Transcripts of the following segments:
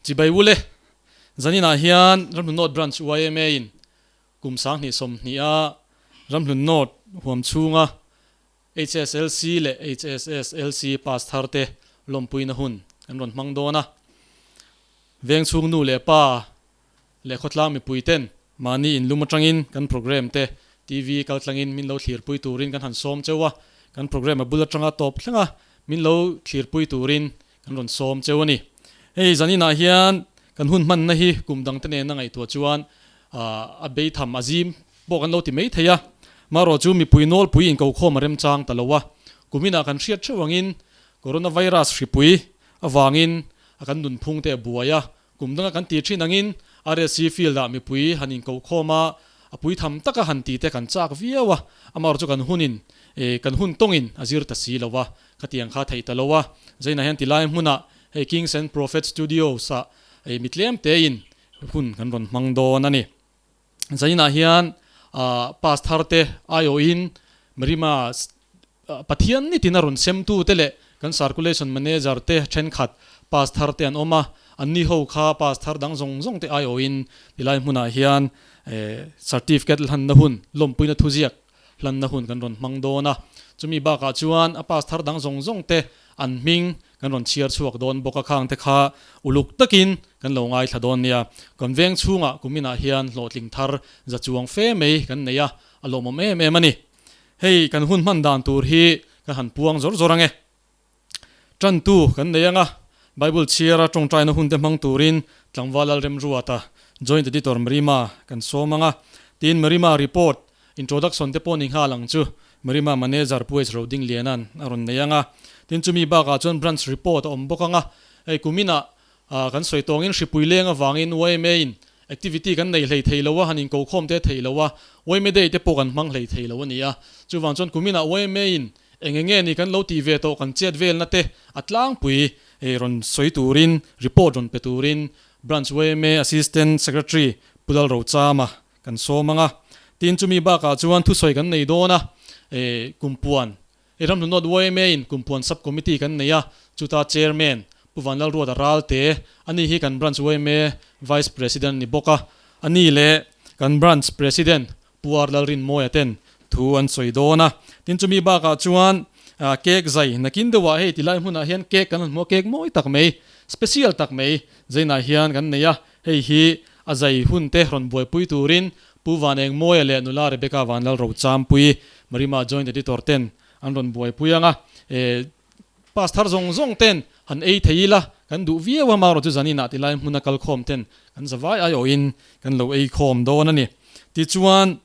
Chibai ule, Zaninah hian Ramhlun North Branch yma in kum 2020 a Ramhlun North huam chhunga HSLC leh HSSLC pass thar te lawmpuina hun kan rawn hmang dawn a. Veng chhung nu leh pa leh khawtlang mipui ten mahni inlum atangin kan programme te TV kal tlangin min lo thlirpui turin kan han sawm cheu a, kan programme a bul atanga tawp thleng a min lo thlirpui turin kan rawn sawm cheu a ni. Hei zaninah hian kan hun hmanna hi kum dangte nena ngaihtuah chuan a beitham a zim pawh kan lo ti mai thei a, marawh chu mipui nawlpui inkokhawm a remchang ta lo a, kuminah kan hriat theuh angin coronavirus hripui avangin a kan nunphung te a buai a, Kum danga kan tih thin angin RSC field-ah mipui han inkohkhawm a, a pui tham taka han tih te kan chak viau a, amaherawh chu kan hunin kan hun tawngin a zir ta si lo a, khatiang kha theih ta lo a. Zainah hian tilai hmunah hei Kings and Prophets Studios-ah mi tlem tein hun kan rawn hmang dawn a ni. Zainah hian pass thar te aiawhin Marima Pathian nitin a rawn semtu te leh kan Circulation Manager te thenkhat pass thar te an awm a, anni ho kha pass thar dang zawng zawng te aiawhin tilai hmunah hian Certificate hlanna hun, lawmpuina thuziak hlanna hun kan rawn hmang dawn a. Chumi bakah chuan a pass thar dang zawng zawng te an hming kan rawn chhiar chhuak dawn bawk a, khang te kha uluk takin kan lo ngaithla dawn nia. Kan veng chhungah kuminah hian hlawhtling thar za chuang fe mai kan nei a, a lawmawm em em a ni. Hei kan hun hman dan tur hi kan han puang zawr zawr ang e. Tantu kan nei ang a, Bible chhiara tawngtaina hunte hmang turin Tlangval Lalremruata, Joint Editor Marima kan sawm ang a. Tin, Marima report, introduction te pawh ni nghal ang chu Marima Manager Pu H. Rodingliana'n a rawn nei ang a. Tin, chumi bakah chuan Branch report a awm bawk ang a. Hei kuminah kan sawi tawngin hripui leng avangin YMA-in Activity kan nei hlei thei lo a, han inkokhawm te thei lo a, yma day te pawh kan hmang hlei thei lo a ni a. Chuvang chuan kuminah yma in eng eng nge ni kan lo tih ve tawh kan chet velna te a tlangpui rawn sawi turin, report rawn pe turin Branch yma Assistant Secretary Pu Lalrochama kan sawm ang a. Tin, chumi bakah chuan thusawi kan nei dawn a, kumpuan Hei Ramhlunawt yma in Kumpuan Sub Committee kan nei a, chuta Chairman Pu Vanlalruata Ralte, ani hi kan Branch yma Vice President ni bawk a, ani leh kan Branch President Pu R Lalrinmawia ten thu an sawi dawn a. Tin chumi bakah chuan cake zai nakin deuhah hei tilai hmunah hian cake kan han hmu a, cake mawi tak mai, special tak mai zainah hian kan nei a, hei hi a zai hun te rawn buaipui turin Pu Vanengmawia leh nula Rebecca Vanlalrochampui, Marima Joint Editor ten an rawn buaipui ang a, e pass thar zawng zawng ten han ei thei ila kan duh viau a, marawh chu zaninah ti lai hmuna kal khawm ten kan zavai aiawhin kan lo ei khawm dawn a ni. Tichuan,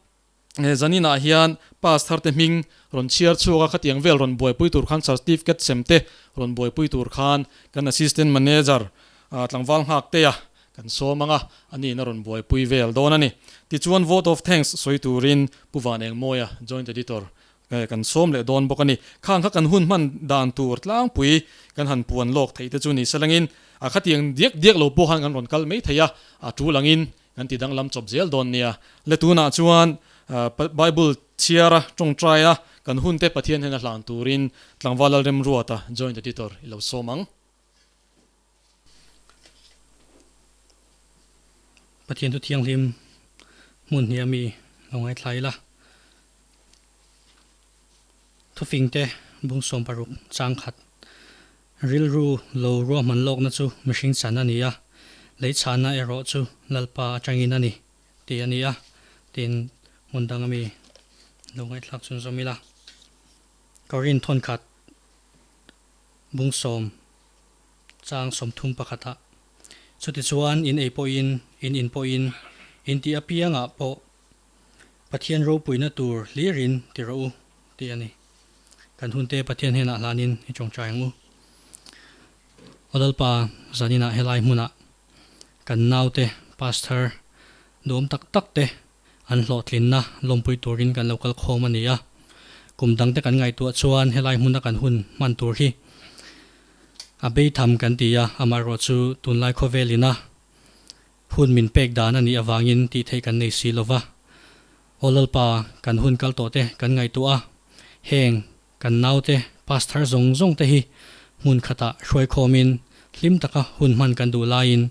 e zaninah hian pass thar te hming rawn chhiar chhuak a, khatiang vel rawn buaipui tur khan certificate sem te rawn buaipui tur khan kan Assistant Manager tlangval nghak te a Kan sawm ang a, ani in a rawn buaipui vel dawn a ni. Tichuan vote of thanks sawi turin Pu Van Engmawia, Joint Editor, kan sawm leh dawn bawk a ni. Khang kha kan hun hman dan tur tlangpui kan han puan lawk theih te chu ni selangin a khatiang diak diak lo pawh khan kan rawn kal mai thei a, a tul angin kan ti danglam chawp zel dawn nia. Le tunah chuan Bible chhiara tawngtaia kan hun te Pathian hian a hlan turin Tlangval Lalremruata, Joint Editor, i lo sawm ang. Pathian thu thianghlim hmun hnih a mi lo ngaithla ila. Thufing te bung 60 chang khat. Rilru lo ruahman lawkna chu mihring chan a ni a, lei chhana erawh chu Lalpa atangin a ni tih a ni a, tiin hmun dang a mi lo ngaihthlak chhunzawm ila. Korin thawnkhat. Bung sawm chang 30 pakhatah, Chutichuan in ei pawhin, in in pawhin, in tih apiangah pawh Pathian ropuina tur hlirin ti rawh u, tih a ni. Kan hunte Pathian hnenah hlanin i tawngtai ang u. Aw Lalpa, zaninah helai hmunah kan naute Pastor duhawm tak tak te an hlawhtlinna lawmpui turin kan lo kal khawm a ni a. Kum dangte kan ngaihtuah chuan helai hmuna kan hun hman tur hi a beitham kan ti a, amaherawh chu tunlai khawvelina hun min pek dan a nih avangin tih theih kan nei si lova. Aw Lalpa, kan hun kal tawhte kan ngaihtuah a, heng kan naute pastor zawng zawng te hi hmun khatah hruaikhawmin Hlim taka hun hman kan duh laiin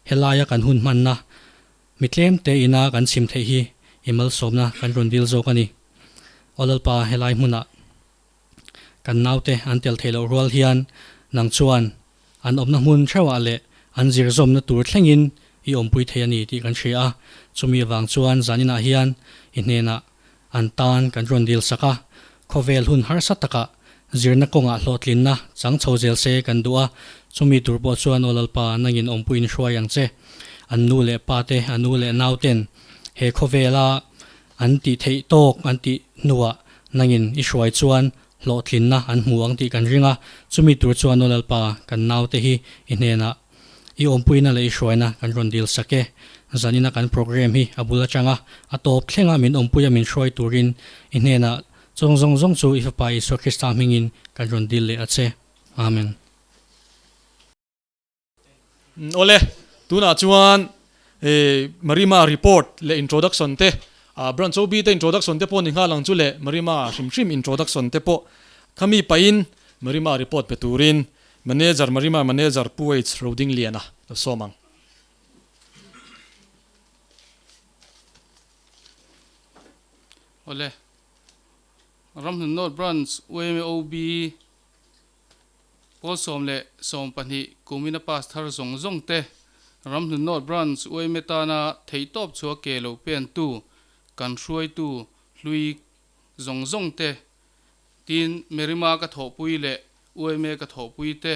helaia kan hun hmanna mi tlem te ina kan chhim theih hi i malsawmna kan rawn dil zawk a ni. Aw Lalpa, helai hmunah kan naute an tel theih loh rual hian nang chuan an awmna hmun theuhah leh an zir zawmna tur thlengin i awmpui thei a ni tih kan hria a. Chumi avang chuan zaninah hian i hnenah an tan kan rawn dil sak a, khawvel hun harsa takah zirna kawngah hlawhtlinna chang chho zel se kan duh a, chumi tur pawh chuan Aw Lalpa nangin awmpuiin hruai ang che. An nu leh pa te, a nu leh nau ten he khawvela an tih theih tawk an tih hnuah nangin i hruai chuan hlawhtlinna an hmu ang tih kan ring a, chumi tur chuan Aw Lalpa kan naute hi i hnenah I awmpuina leh i hruaina kan rawn dil sak e. Zanina kan program hi a bul atanga a tawp thlenga min awmpuia min hruai turin i hnenah chawng zawng zawng chu i Fapa Isua Krista hmingin kan rawn dil leh a che. Amen. Awle, tunah chuan Marima report leh introduction te, Branch OB te introduction te pawh ni nghal ang chu le, Marima hrim hrim introduction te pawh khami pahin Marima report pe turin Manager Marima Manager Pu H Rodingliana lo sawm ang. Awle. Ramhlun North Branch UMOB Pawl 12 kumina pass thar zawng zawng te Ramhlun North Branch UMA tana theihtawp chhuah ke lo pen tu kan hruaitu hlui zawng zawng te Tin, Merima ka thawhpui leh UMA ka thawhpui te,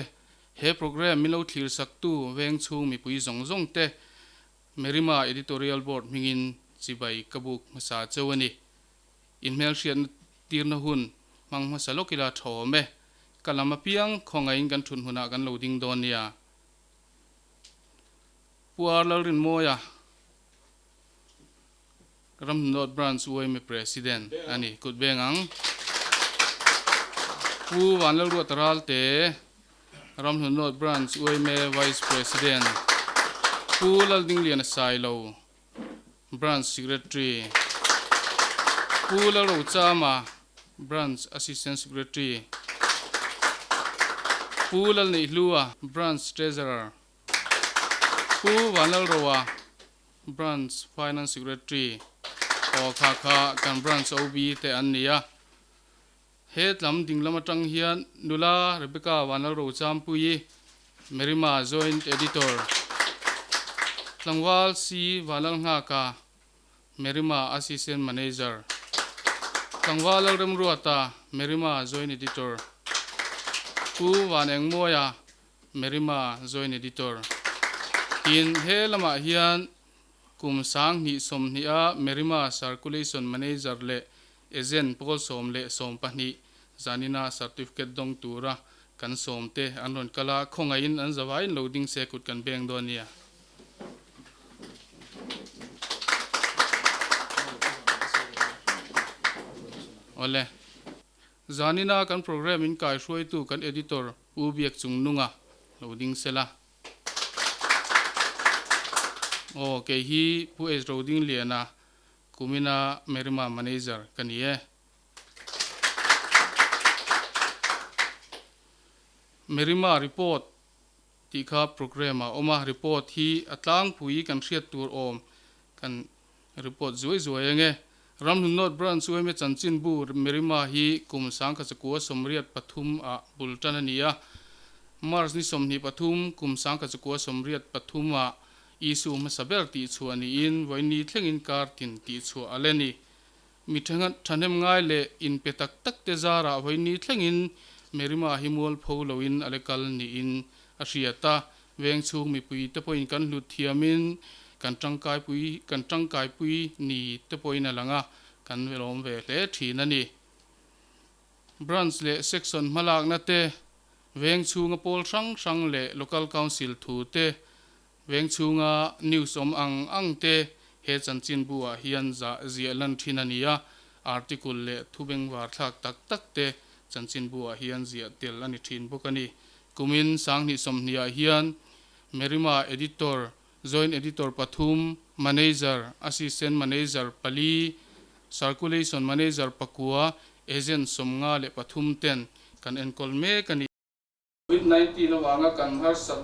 he program min lo thlir saktu veng chhung mipui zawng zawng te, Merima Editorial Board hmingin chibai ka buk hmasa cheu a ni. Inhmelhriatna tirna hun hmang hmasa lawk ila tha awm e. Ka lam apiang khawngaihin kan thut hmunah kan lo ding dawn nia. Pu Ar Lalrinmawia. Ramhnunnawt Branch UMA President a ni. Kut beng ang. Pu Vanlalruata Ralte, Ramhnunnawt Branch UMA Vice President. Pu Laldingliana Sailo, Branch Secretary. Pu Lalrochama, Branch Assistant Secretary. Pu Lalneihlua, Branch Treasurer. Pu Vanlalroa, Branch Finance Secretary aw kha kha kan Branch OB te an ni a. He tlam dinglam atang hian nula Rebecca Vanlalrochampuii, Merima Joint Editor, Tlangval C Vanlalnghaka, Merima Assistant Manager, Tlangval Lalremruata, Merima Joint Editor, Pu Vanengmawia, Merima Joint Editor. Tin, he lamah hian kum 2020 a Merima Circulation Manager leh Agent pawl 12 zanina certificate dawng tura kan sawmte an rawn kal a, khawngaihin an zavaiin lo ding se kut kan beng dawn nia. Awle. Zanina kan program in kaihruaitu kan Editor U Biak Chungnunga lo ding sela. Aw, kei hi Pu H Rodingliana kumina Merima Manager ka ni e. Merima report tih kha program ah awm a, report hi a tlangpui kan hriat tur awm kan Report zuai zuai eng e. Ramhlun North Branch UMA chanchinbu Merima hi kum 1983 ah bul tan a ni a. March ni 23 kum 1983 ah issue hmasa ber tihchhuah niin vawiin thlengin kar tin tihchhuah a le ni. Mi thahnem ngai leh inpe tak tak te zarah vawiin thlengin Merima hi mualpho loin a le kal niin a hriat a. Veng chhung mipui te pawhin kan hlut thiamin kan tangkaipui kan tangkaipui ni te pawhin a lang a, kan velawm ve hle thin a ni. Branch leh Section hmalakna te, veng chhunga pawl hrang hrang leh Local Council thu te, veng chhunga news awm ang ang te he chanchinbu ah hian zah ziah lan thin a ni a, article leh thu bengvar thlak tak tak te chanchinbu ah hian ziah tel a ni thin bawk a ni. Kumin 2020 ah hian Merima Editor, Joint Editor pathum, Manager, Assistant Manager pali, Circulation Manager pakua, Agent 53 ten kan enkawl mek a ni. Covid 19 avanga kan harsat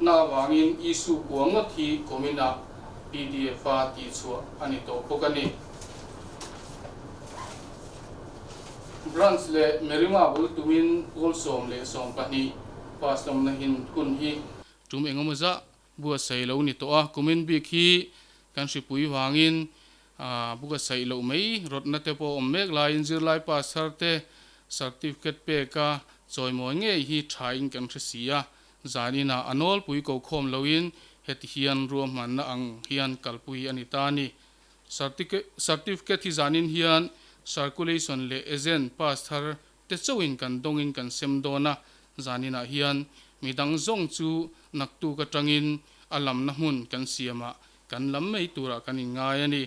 na avangin issue kua ngawt hi kuminah pdf a tihchhuah a ni tawh bawk a ni. Branch leh Merima bul tumin pawl 12 pass lawmna hin hun hi tum engemaw zah buatsaih lo ni tawh a, kumin bik hi kan hripui vangin buatsaih loh mai rawtna te pawh awm mek laiin zirlai pass thar te certificate peka chawimawi ngei hi thain kan hre si a, zaninah a nawlpui ko khawm loin heti hian ruahmanna ang hian kalpui a ni ta a ni. Certificate hi zanin hian circulation leh agent pass thar te chauhin kan dawngin kan sem dawn a, zaninah hian midang zawng chu naktuk atangin a lamna hmun kan siamah kan lam mai turah kan inngai a ni.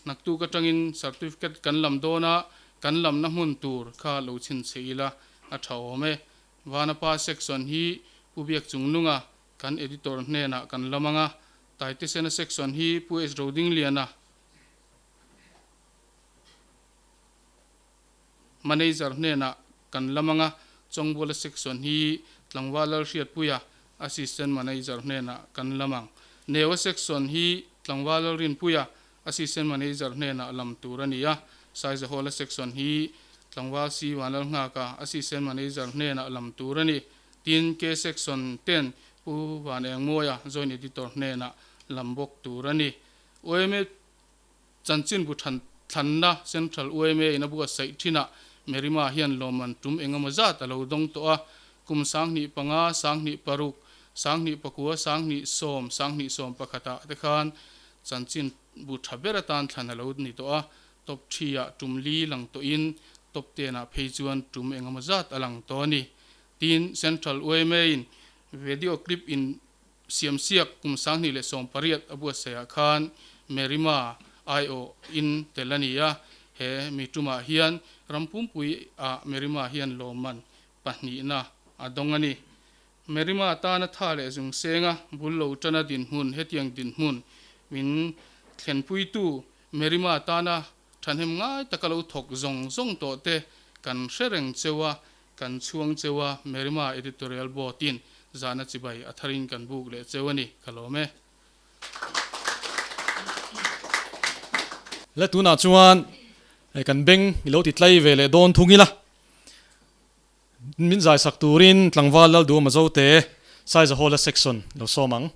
Naktuk atangin certificate kan lam dawn a, kan lamna hmun tur kha lo chhinchhe ila a tha awm e. Vanapa section hi Pu Biakchungnunga kan editor hnenah kan lam ang a, Taitesena section hi Pu S. Rodingliana, Manager hnenah kan lam ang a, Chawngbuala section hi Tlangval Lalhriatpuia, Assistant Manager hnenah kan lam ang. Neua section hi Tlangval Lalrinpuia, Assistant Manager hnenah lam tur a ni a, Saizahawla section hi Tlangval C. Vanlalnghaka, Assistant Manager hnenah lam tur a ni. Tin, K section ten Pu Van Engmawia, Joint Editor hnenah lam bawk tur a ni. Yma Chanchinbu than thlanna Central yma in a buatsaih thinah Merima hian lawmman tum engemaw zat a lo dawng tawh a, kum 2005, 2006, 2009, 2010, 2011 ah te khan chanchinbu tha ber atan thlan a lo ni tawh a, top 3 ah tum li lang tawhin top 10 ah phei chuan tum engemaw zat a lang tawh a ni. Tin, Central yma in video clip in Siamsiak kum 2018 a buatsaihah khan Merima aiawh in tel a ni a, he mi tumah hian ram pumpui ah Merima hian lawmman pahnihna a dawng a ni. Merima tana tha leh zung senga bul lo tana dinhmun hetiang dinhmun min thlenpuitu Merima tana thahnem ngai taka lo thawk zawng zawng tawh te kan hre reng cheu a, Kan chhuang cheu a, Merima Editorial Board in zahna chibai a tharin kan buk leh cheu a ni, ka lawm e. Le tunah chuan kan beng i lo ti tlai ve leh dawn thung ila, min zaisak turin tlangval Lalduhawma Zote Saizahawla Section lo sawm ang.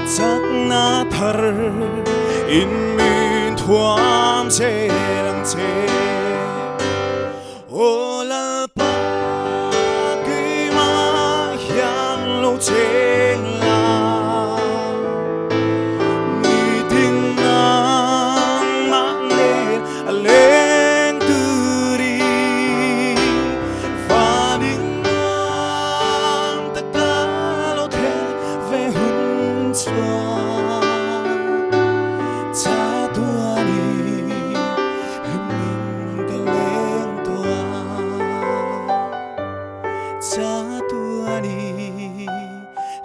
Chakna thar in min thuam zel ang che. Aw Lalpa keimah hian lo cheng la, nitin nangmah nen a leng turin van in nuam taka lo thlen ve hun chuan chatuanin Himing ka leng tuah Chatuanin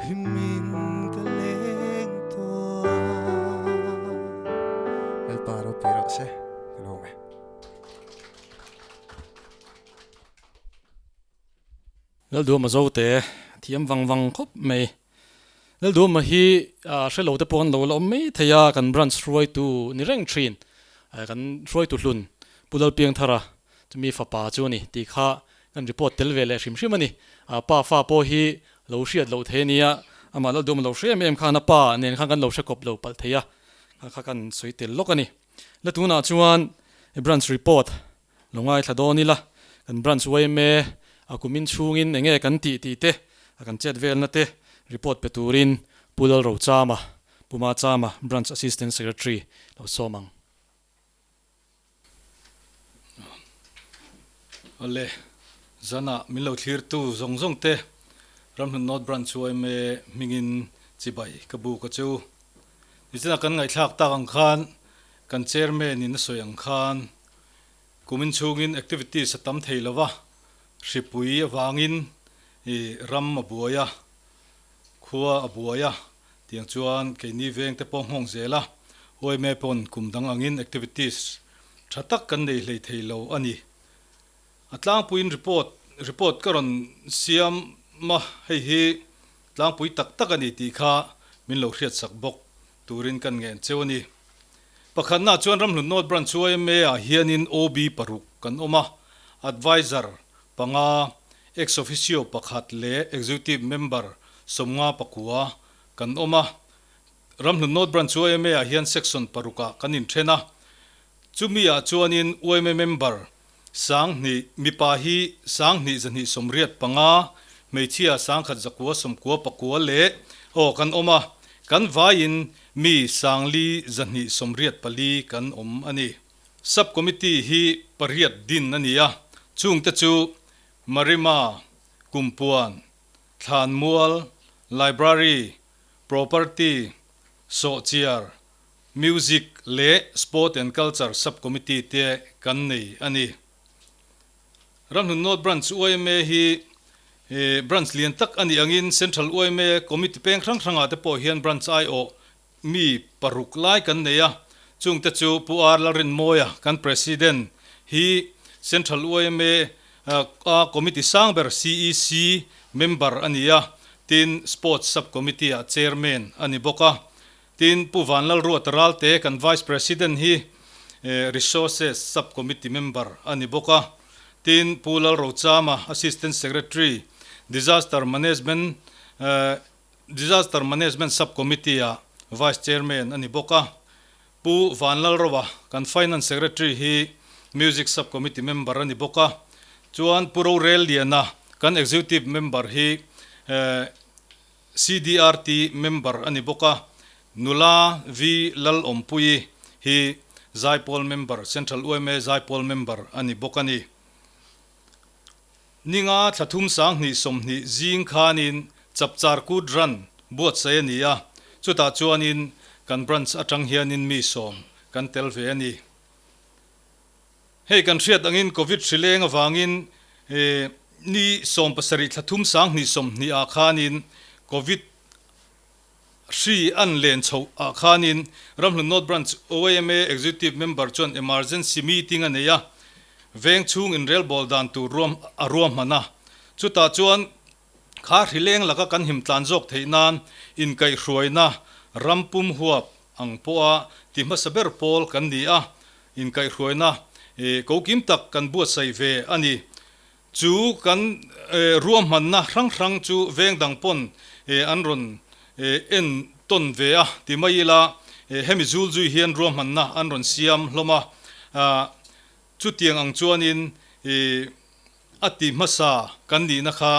himing ka leng tuah. Lalpa ropui rawh se, ka lawm e. Lalduama Zote thiam vang vang khawp mai. Lalduama hi hrelo te pawh an lo la awm mai thei a, kan branch hruaitu ni reng thin, kan hruaitu hlun Pu Lalpiangthara chumi fapa chu a ni tih kha kan report tel ve leh hrim hrim a ni. Pa fa pawh hi lo hriat loh thei a nia, amah Lalduama lo hre em em khan a pa nen khan kan lo hre kawp lo palh thei a, kha kha kan sawi tel lawk a ni. La tunah chuan branch report Lo ngaithla dawn ila, kan branch yma a kumin chhungin enge kan tih tih te, a kan chet velna te report pe turin Pu Lalrochama, Pu Machama, Branch Assistant Secretary lo sawm ang. Awle, zanah min lo thlirtu zawng zawng te Ramhlun North Branch yma hmingin chibai ka buk a chu. Nichina kan ngaihthlak tak ang khan kan Chairman in a sawi ang khan Kumin chhungin activities a tam thei lo va, hripui avangin i ram a buai a, khua a buai a, tiang chuan keini veng te pawh nghawng zel a, yma pawn kum dang angin activities tha tak kan nei hlei thei lo a ni. A tlangpuiin report report ka rawn siam a, hei hi tlangpui tak tak a ni tih kha min lo hriatsak bawk turin kan ngen cheu a ni. Pakhatnaah chuan Ramhlun North Branch yma ah hianin OB paruk kan awm a, Adviser panga, Ex Officio pakhat leh Executive Member sawmnga pakua kan awm a. Ramhlun North Branch yma ah hian Section parukah kan inthen a, chumi ah chuanin yma Member Sanghnih, mipa hi sanghnih zahnih sawmriat panga, hmeichhia sangkhat zakua sawmkua pakua leh aw kan awm a, kan vaiin mi sangli zahnih sawmriat pali kan awm a ni. Sub Committee hi pariat din a ni a, chungte chu Marima, Kumpuan, Thlanmual, Library, Property, Sawhchiar, Music leh Sport and Culture Sub-Committee te kan nei a ni. Ramhlun North Branch yma hi branch lian tak a nih angin Central yma Committee peng hrang hrangah te pawh hian branch aiawh mi paruk lai kan nei a, chungte chu Pu R Lalrinmawia kan President hi Central yma a Committee sang ber CEC member a ni a, tin Sports Sub-Committee ah Chairman a ni bawk a. Tin, Pu Vanlalruata Ralte kan Vice President hi Resources Sub-Committee member a ni bawk a. Tin, Pu Lalrochama, Assistant Secretary, Disaster Management Disaster Management Sub-Committee ah Vice Chairman a ni bawk a. Pu Vanlalroa, kan Finance Secretary hi Music Sub-Committee member a ni bawk a. Chuan Pu Rorelliana, kan Executive member hi CDRT member a ni bawk a, Nula V Lalawmpuii hi Zaipawl member, Central yma Zaipawl member a ni bawk a ni. Ninga thla thum 20 20 zing khanin Chapchar Kut Run buatsaih a ni a, chutah chuanin kan branch atang hianin mi sawm kan tel ve a ni. Hei kan hriat angin Covid hri leng avangin ni 17 thla thum 20 20 ah khanin Covid hri an len chhoh ah khanin Ramhlun North Branch yma Executive Member chuan Emergency Meeting a nei a, veng chhung inrelbawl dan tur ruam a ruahman a. Chutah chuan kha hri leng laka kan him tlan zawk theih nan inkaihhruaina ram pum huap ang pawha ti hmasa ber pawl kan ni a, Inkaihhruaina ko kim tak kan buatsaih ve a ni. Chu kan ruahmanna hrang hrang chu veng dang pawn an rawn en tawn ve a ti mai ila, hemi zul zui hian ruahmanna an rawn siam hlawm a, chutiang ang chuanin a ti hmasa kan nihna kha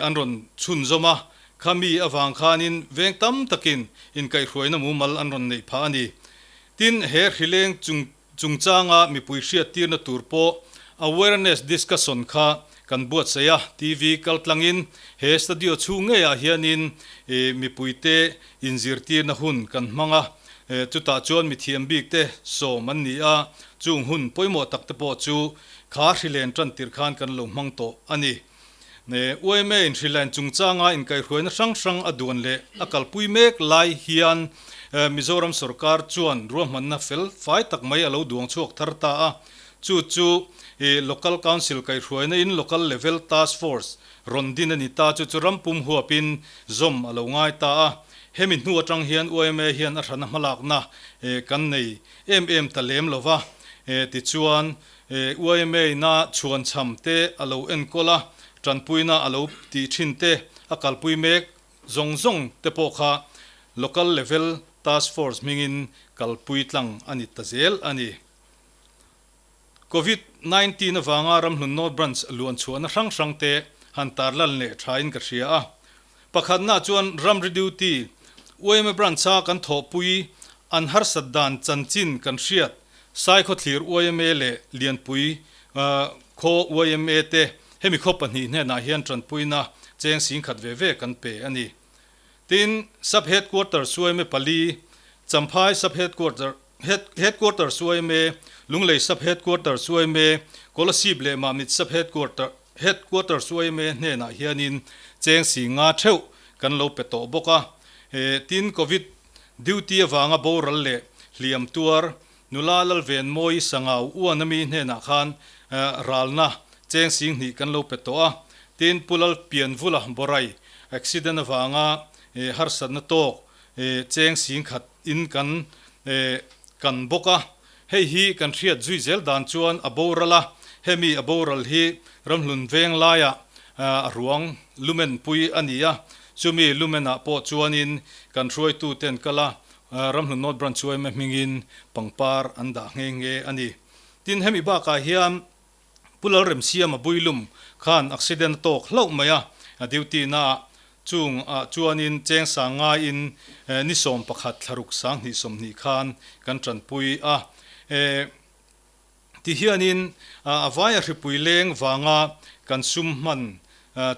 an rawn chhunzawm a, khami avang khanin veng tam takin inkaihhruaina mumal an rawn neih phah a ni. Tin, he hrileng chung chungchanga mipui hriattirna tur pawh awareness discussion kha kan buatsaih a, TV kaltlangin he studio chhung ngeiah hianin mipuite inzirtirna hun kan hmang a, chutah chuan mithiam bikte sawm an ni a, chung hun pawimawh takte pawh chu kha hrilen tan tir khan kan lo hmang tawh a ni. Yma in hrilen chungchanga inkaihhruaina hrang hrang a duan leh a kalpui mek lai hian Mizoram sorkar chuan ruahmanna fel fai tak mai a lo duang chhuak thar ta a. Chu chu Local Council kaihhruaina in Local Level Task Force rawn din a ni ta. Chu chu ram pum huapin zawm a lo ngai ta a. Hemi hnu atang hian yma hian a hrana hmalakna kan nei em em ta lem lo va. Tichuan YMA na chhuan chham te a lo enkawl a, tanpuina a lo tih thin te, a kalpui mek zawng zawng te pawh kha Local Level Task Force hmingin kalpui tlang a ni ta zel a ni. Covid 19 avanga Ramhlun North Branch luan chhuahna hrang hrang te han tarlan leh thain ka hria a. Pakhatna chuan ramri duty, YMA Branch-a kan thawhpui an harsat dan chanchin kan hriat Saikhawthlir YMA leh Lianpui khaw YMA te hemi khaw pahnih hnenah hian tanpuina cheng singkhat ve ve kan pe a ni. Tin, Sub Headquarters YMA pali, Champhai Sub Headquarter Headquarters YMA, Lunglei Sub Headquarters YMA, Kolasib leh Mamit Sub Headquarter Headquarters YMA hnenah hianin cheng singa theuh kan lo pe tawh bawk a. Tin, Covid Duty avanga boral leh hliam tuar nula Lalvenmawi Sangau uan ami hnenah khan ralna cheng sing hnih kan lo pe tawh a. Tin, Pu Lalpianvula Borai accident avanga harsatna tawk cheng sing khat in kan kan bawk a. Hei hi kan hriat zui zel dan chuan a boral a, hemi a boral hi ramhlun veng laiah a ruang lumen pui a ni a, chumi lumenah pawh chuanin kan hruaituten kal a, Ramhlun North Branch yma hmingin pangpar an dah nghe nghe a ni. Tin, hemi bakah hian Pu Lalremsiama Builum khan accident a tawk hlauh mai a, duty naah chung ah chuanin cheng sang ngaiin ni 11 thlaruk 20 20 khan kan tanpui a. Ti hianin a vaia hripui leng vanga kan sum hman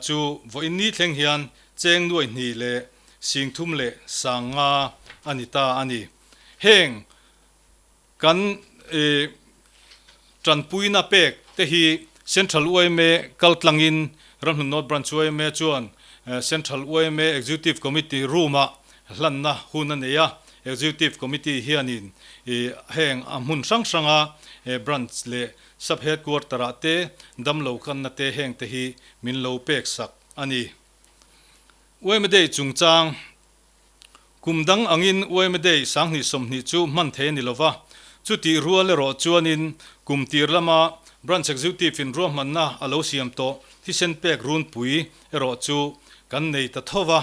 chu vawiin ni thleng hian cheng nuai hnih leh sing thum leh sang nga a ni ta a ni. Heng Kan tanpuina pek te hi Central yma kaltlangin Ramhlun North Branch yma chuan Central yma Executive Committee room-ah hlanna hun a nei a. Executive Committee hianin heng a hmun hrang hranga Branch leh Sub Headquarter-ah te damlo kanna te heng te hi min lo pek sak a ni. Yma Day chungchang Kum dang angin yma Day 2020 chu hman thei a ni lova, chutih rual erawh chuanin kum tir lama Branch Executive in ruahmanna a lo siam tawh thisen pek runpui erawh chu kan nei ta tho va.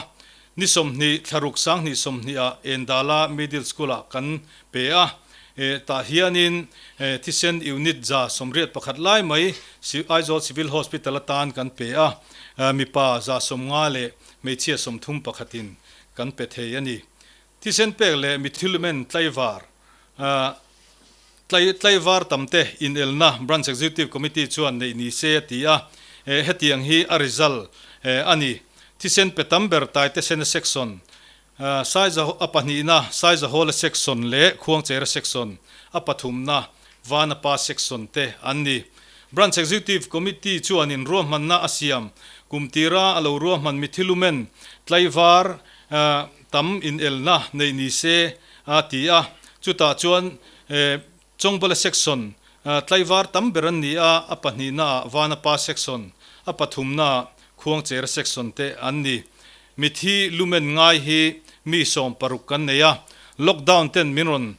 Ni 20 thlaruk 2020 ah Endala Middle School ah kan pe a, tah hianin thisen unit 181 lai mai Aizawl Civil Hospital atan kan pe a, mipa 150 leh Hmeichhia 31 in kan pe thei a ni. Thisen pek leh mithilumen tlaivar tlai tlaivar tam te inelna Branch Executive Committee chuan neih ni se a ti a, hetiang hi a result a ni. Thisen pe tam ber Taitesena Section, Saiza a pahnihna Saizahawla Section leh Khuangchera Section, a pathumna Vanapa Section te an ni. Branch Executive Committee chuanin ruahmanna a siam kum tira a lo ruahman mithilumen tlaivar tam inelna neih ni se a ti a. Chutah chuan Chawngbawla Section tlaivar tam ber an ni a, a pahnihnaah Vanapa Section, a pathumnaah Khuangchera Section te an ni. Mithi lumen ngai hi mi 16 kan nei a, lockdown ten min rawn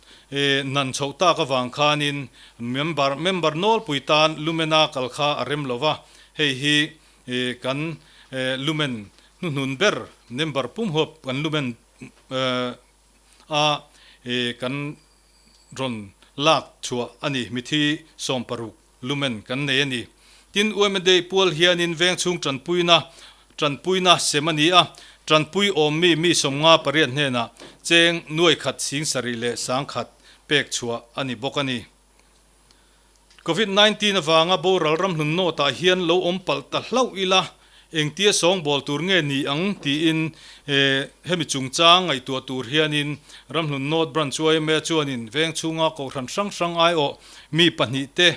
nan chhoh tak avang khanin member member nawlpui tan lumena kal kha a rem lo va, hei hi kan lumen hnuhnun ber member pum huap kan lumen. a kan rawn lak chhuah a ni. Mithi 60 lumen kan nei a ni. Tin, yma Day pual hianin veng chhung tanpuina tanpuina sem a ni a, tanpui awmmi mi 58 hnenah cheng nuai khat 70 leh 1000 pek chhuah a ni bawk a ni. Covid 19 avanga boral Ramhlun North ah hian lo awm palh ta hlauh ila, engtia sawngbawl tur nge ni ang tiin hemi chungchang ngaihtuah tur hianin Ramhlun North Branch yma chuanin veng chhunga kohhran hrang hrang aiawh mi pahnih te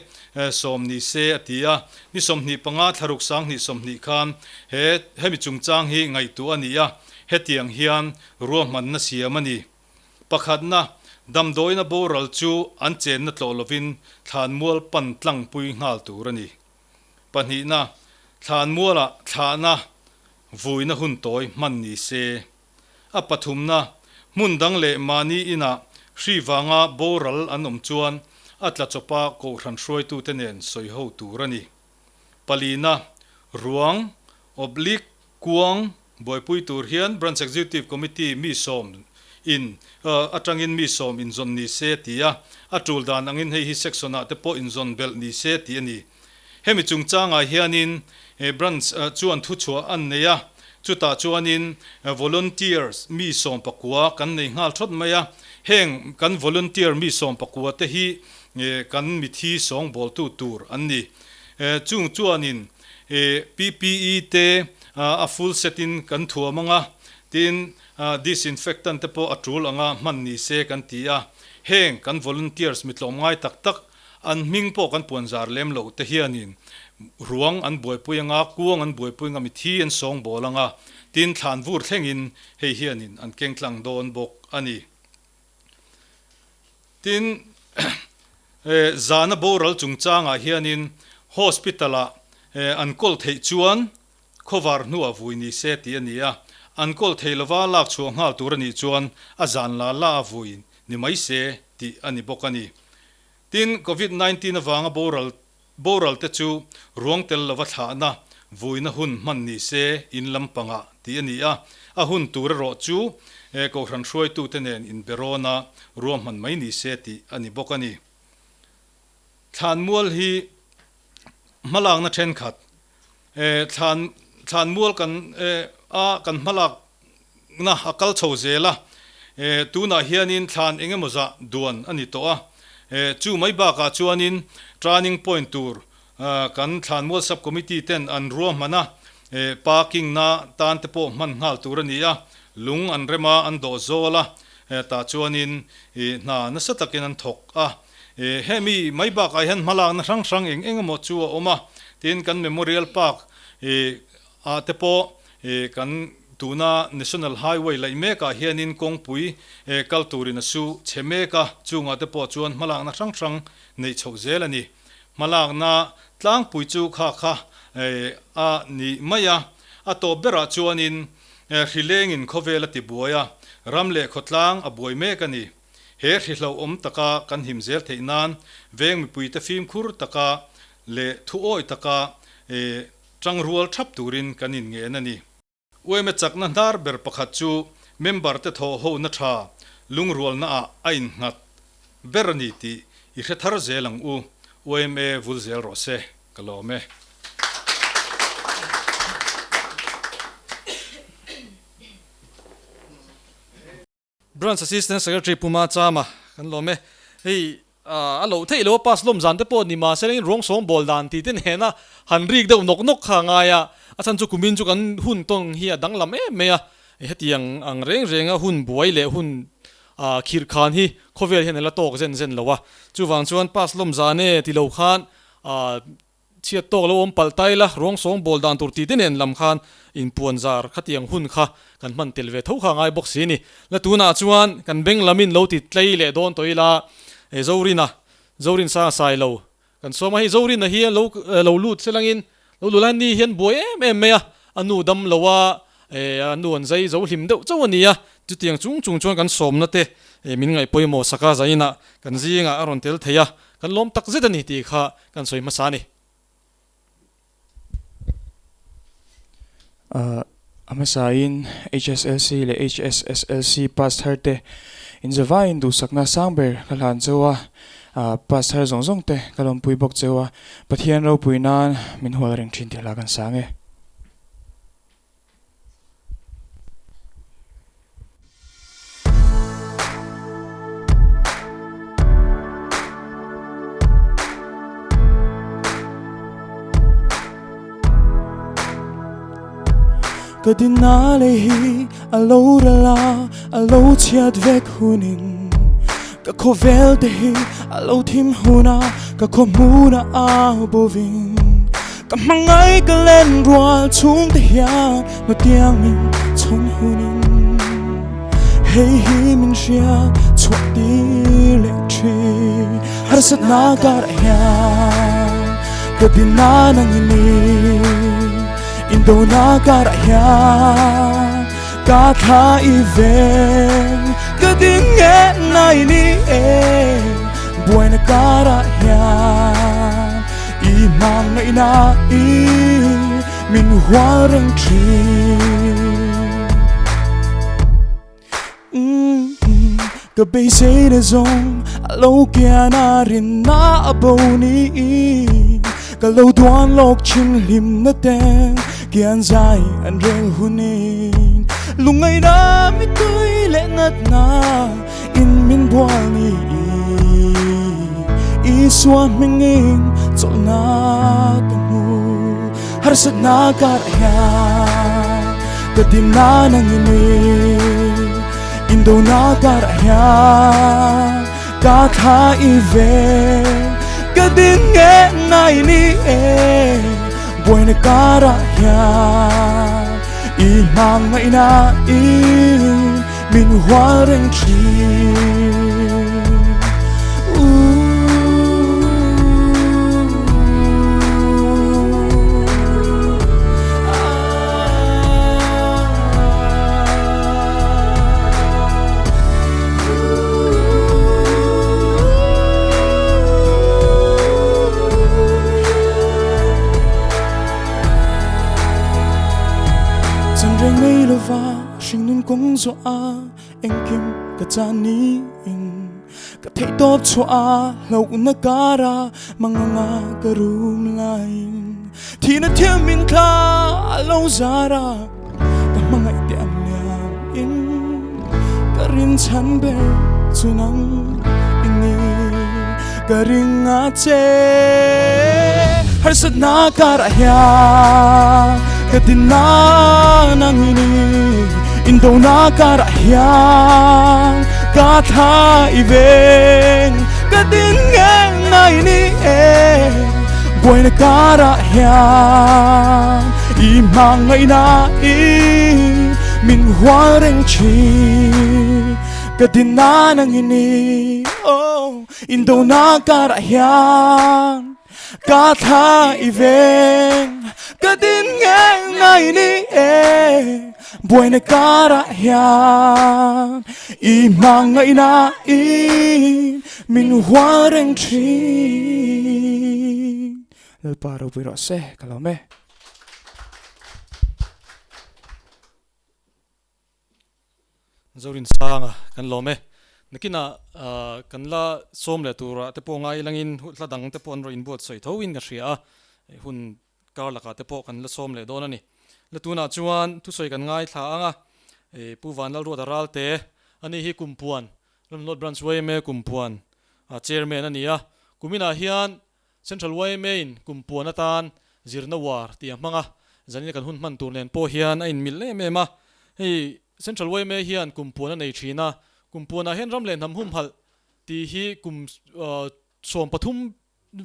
sawm ni se a ti a. Ni 25 thlaruk 2020 khan he hemi chungchang hi ngaihtuah a ni a, hetiang hian ruahmanna siam a ni. Pakhatna, damdawiina boral chu an chenna tlawh lovin thlanmual pan tlangpui nghal tur a ni. Pahnihna, thlanmualah thlahna vuina hun tawi hman ni se. A pathumna, hmun dang leh mahni inah hri vanga boral an awm chuan a tla chawpa kohhran hruaitute nen sawiho tur a ni. Palina, ruang, oblique, kuang, Buaipui tur hian Branch Executive Committee mi sawm in atangin mi sawm inzawn ni se ti a, a tul dan angin hei hi section ah te pawh inzawn belh ni se tih a ni. Hemi chungchangah hianin Branch chuan thuchhuah an nei a, chutah chuanin volunteers mi sawm pakua kan nei nghal thawt mai a, heng kan volunteer mi sawm pakua te hi kan mithi sawngbawltu tur an ni. Chung chuanin PPE te a full set in kan thuam anga, tin disinfectant te pawh a tul anga hman ni se kan ti a, heng kan volunteers mi tlawmngai tak tak an hming pawh kan puanzar lem loh te hianin ruang an buaipui anga, kuang an buaipui anga, mithi an sawngbawl anga, tin thlan vur thlengin hei hianin an keng tlang dawn bawk a ni. Tin, zana boral chungchangah hianin hospital-ah an kawl theih chuan khawvar hnuah vui ni se tih a ni a, an kawl thei lova lak chhuah nghal tur a nih chuan a zan la la a vui ni mai se tih a ni bawk a ni. Tin, Covid 19 avanga boral boral te chu ruang tel lova thlahna vuina hun hman ni se in lampangah tih a ni a, a hun tur erawh chu Kohhran hruaitute nen inberawna ruahman mai ni se tih a ni bawk a ni. Thlanmual hi hmalakna thenkhat thlan thlanmual kan a kan hmalakna a kal chho zel a, tunah hianin thlan eng emaw zah duan a ni tawh a, chu mai bakah chuanin turning point tur kan thlanmual sub committee ten an ruahman a, parking na tan te pawh hman nghal tur a ni a, lung an rem a an dawh zawl a, tah chuanin hna nasa takin an thawk a. Hemi mai bakah hian hmalakna hrang hrang eng eng emaw chu a awm a, tin kan Memorial Park ah te pawh kan tuna National Highway laih mekah hianin kawngpui kal turin a su chhe mek a, chungah te pawh chuan hmalakna hrang hrang neih chhoh zel a ni. Hmalakna tlangpui chu kha kha a ni mai a, a tawp berah chuanin hrilengin khawvel a tibuai a, ram leh khawtlang a buai mek a ni. He hrihlauhawm taka kan him zel theih nan veng mipuite fimkhur taka leh thuawi taka tangrual thap turin kan inngen a ni. Uaime chakna hnar ber pakhat chu member te thawh hona tha lungrualna ah a innghat ber a ni tih i hre thar zel ang u. Uaime vul zel rawh se. Ka lawm e. Branch Assistant Secretary Pu Ma Chama kan lawm e. Hei a loh theih lo a pass lawm zan te pawh ni mahse lengin ruang sawng bawl dan tih te nena han rik deuh nawk nawk kha a ngai a, a chhan chu kumin chu kan hun tawng hi a danglam em mai a, hetiang ang reng renga hun buai leh hun khirh khan hi khawvel hian a la tawk zen zen lo a, chuvang chuan pass lawm zan e ti lo khan Chhiat tawk lo awm palh ta ila, ruang sawng bawl dan tur tih te nen lam khan inpuan zar khatiang hun kha kan hman tel ve tho kha a ngai bawk si a ni. La tunah chuan kan beng lamin lo ti tlei leh dawn tawh ila, Zorina, Zorin sang a sai lo kan sawm a, hei Zorina hi lo lo lut selangin lo lut lai ni hian buai em em mai a, a nu dam lo a, a nu an zai zo hlim deuh chauh a ni a, chutiang chung chung chuan kan sawmna te min ngaih pawimawh sak a, zainah kan zingah a rawn tel thei a, kan lawm tak zet a ni tih kha Kan sawi hmasa a ni. A hmasain HSLC leh HSSLC pass thar te inzavaiin duhsakna sang ber ka hlan cheu a, pass thar zawng zawng te ka lawmpui bawk cheu a, Pathian ropui nan min hual reng thin tih hla kan sang e. Ka dinna lei hi a lo ral a, a lo chhiat vek hunin Ka khawvel te hi a lo thim hun a, ka khaw hmun a au bovin Ka hmangaih ka len rual chhung te hian hnutiang min chhawn hunin Hei hi min hriat chhuah tir leh thin Harsatna karah hian ka dinna nang i ni Indona karah hian ka thla i veng Ka ding nge na i ni e Buaina karah hian i hmangaihna i min hual reng thin Ka beisei na zawng a lo kian a rinna a bo niin Ka lo duan lawk thin hlimna ten kian zai an rel hunin Lungngaihna mitui leh natna in min bual niin Isua hmingin chawlhna ka hmu Harsatna karah hian ka dimna nang i ni Indona karah hian ka thla i veng Ka din nge na i ni e Buaina karah hian i hmangaihna i min hual reng thin. Chan reng nei lova hringnun kawng zawh a engkim ka chan niin ka theih tawp chhuah a hlauhna kara manganga ka rum laiin thihna thil min thla a lo zar a ka hmangaih te an liam in ka rinchhan ber chu nang i ni ka ring a che harsatna karah hian ka dinna nang i ni indona karah hian ka thla i veng ka din nge na i ni e buaina karah hian i hmangaihna i min hual reng thin ka dinna nang i ni oh indona karah hian ka thla i veng ka din nge na i ni e buaina karah hian i hmangaihna i min hual reng thin. Lalpa ropui rawh se, ka lawm e. Zorin Sanga kan lawm e. Nakinah kan la sawm leh turah te pawh ngai langin hla dang te pawh an rawn inbuatsaih tho in ka hria a, hun Kar lakah te pawh kan la sawm leh dawn a ni. La tunah chuan thusawi kan ngaithla ang a, Pu Vanlalruata Ralte, ani hi Kumpuan, Ramhlawt Branch yma Kumpuan Chairman a ni a. Kuminah hian Central yma in Kumpuan atan zirna war tih a hmang a, zanina kan hun hman tur nen pawh hian a inmilh em em a. Hei Central yma hian Kumpuan a nei thin a, Kumpuanah hian ram leh hnam humhalh tih hi kum 13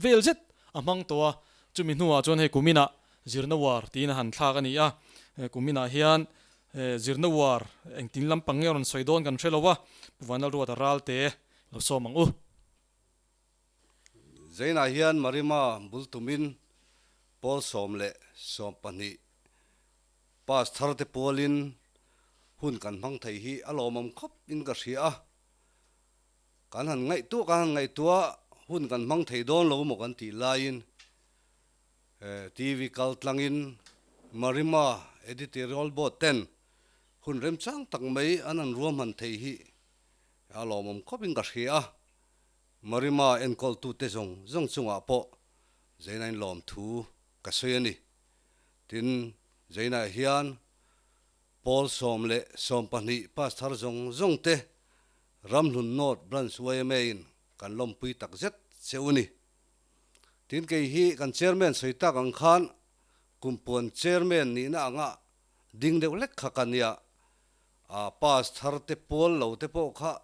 vel zet a hmang tawh a, chumi hnuah chuan hei kuminah zirna war tiin a han thlak a ni a, kuminah hian zirna war engtin lampang nge a rawn sawi dawn kan hre lo a, Pu Vanlalruata Ralte lo sawm ang u. Zainah hian Marima bul tumin pawl 12 pass thar te pualin hun kan hmang thei hi a lawmawm khawp in ka hria a. Kan han ngaihtuah kan han ngaihtuah hun kan hmang thei dawn lo maw kan tih laiin TV kal tlangin Marima Editorial Board ten hun remchang tak mai an han ruahman thei hi a lawmawm khawpin ka hria a. Marima enkawltute zawng zawng chungah pawh Zainain lawmthu ka sawi a ni. Tin, Zainah hian Pawl 12 pass thar zawng zawng te Ramhlun North Branch yma in kan lawmpui tak zet che u ni. Tin kei hi kan Chairman sawi tak ang khan Kumpuan Chairman nihna anga ding deuh hlek kha ka nia, a pass thar te pawl lo te pawh kha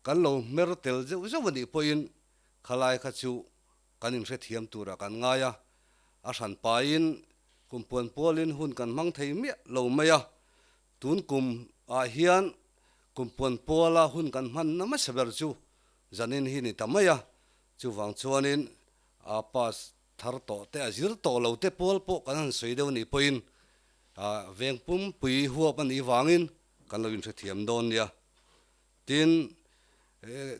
kan lo hmer tel zeuh zeuh a nih pawhin khalai kha chu kan inhrethiam turah kan ngai a, a hran pain kum puan pualin hun kan hmang thei miah lo mai a, tun kum ah hian kum puan puala hun kan hman na hmasa ber chu zanin hi ni ta mai a, chuvang chuanin a pass thar tawh te a zir tawh lo te pual pawh kan han sawi deuh nih pawhin veng pumpui huap a nih vangin kan lo inhrethiam dawn nia. Tin,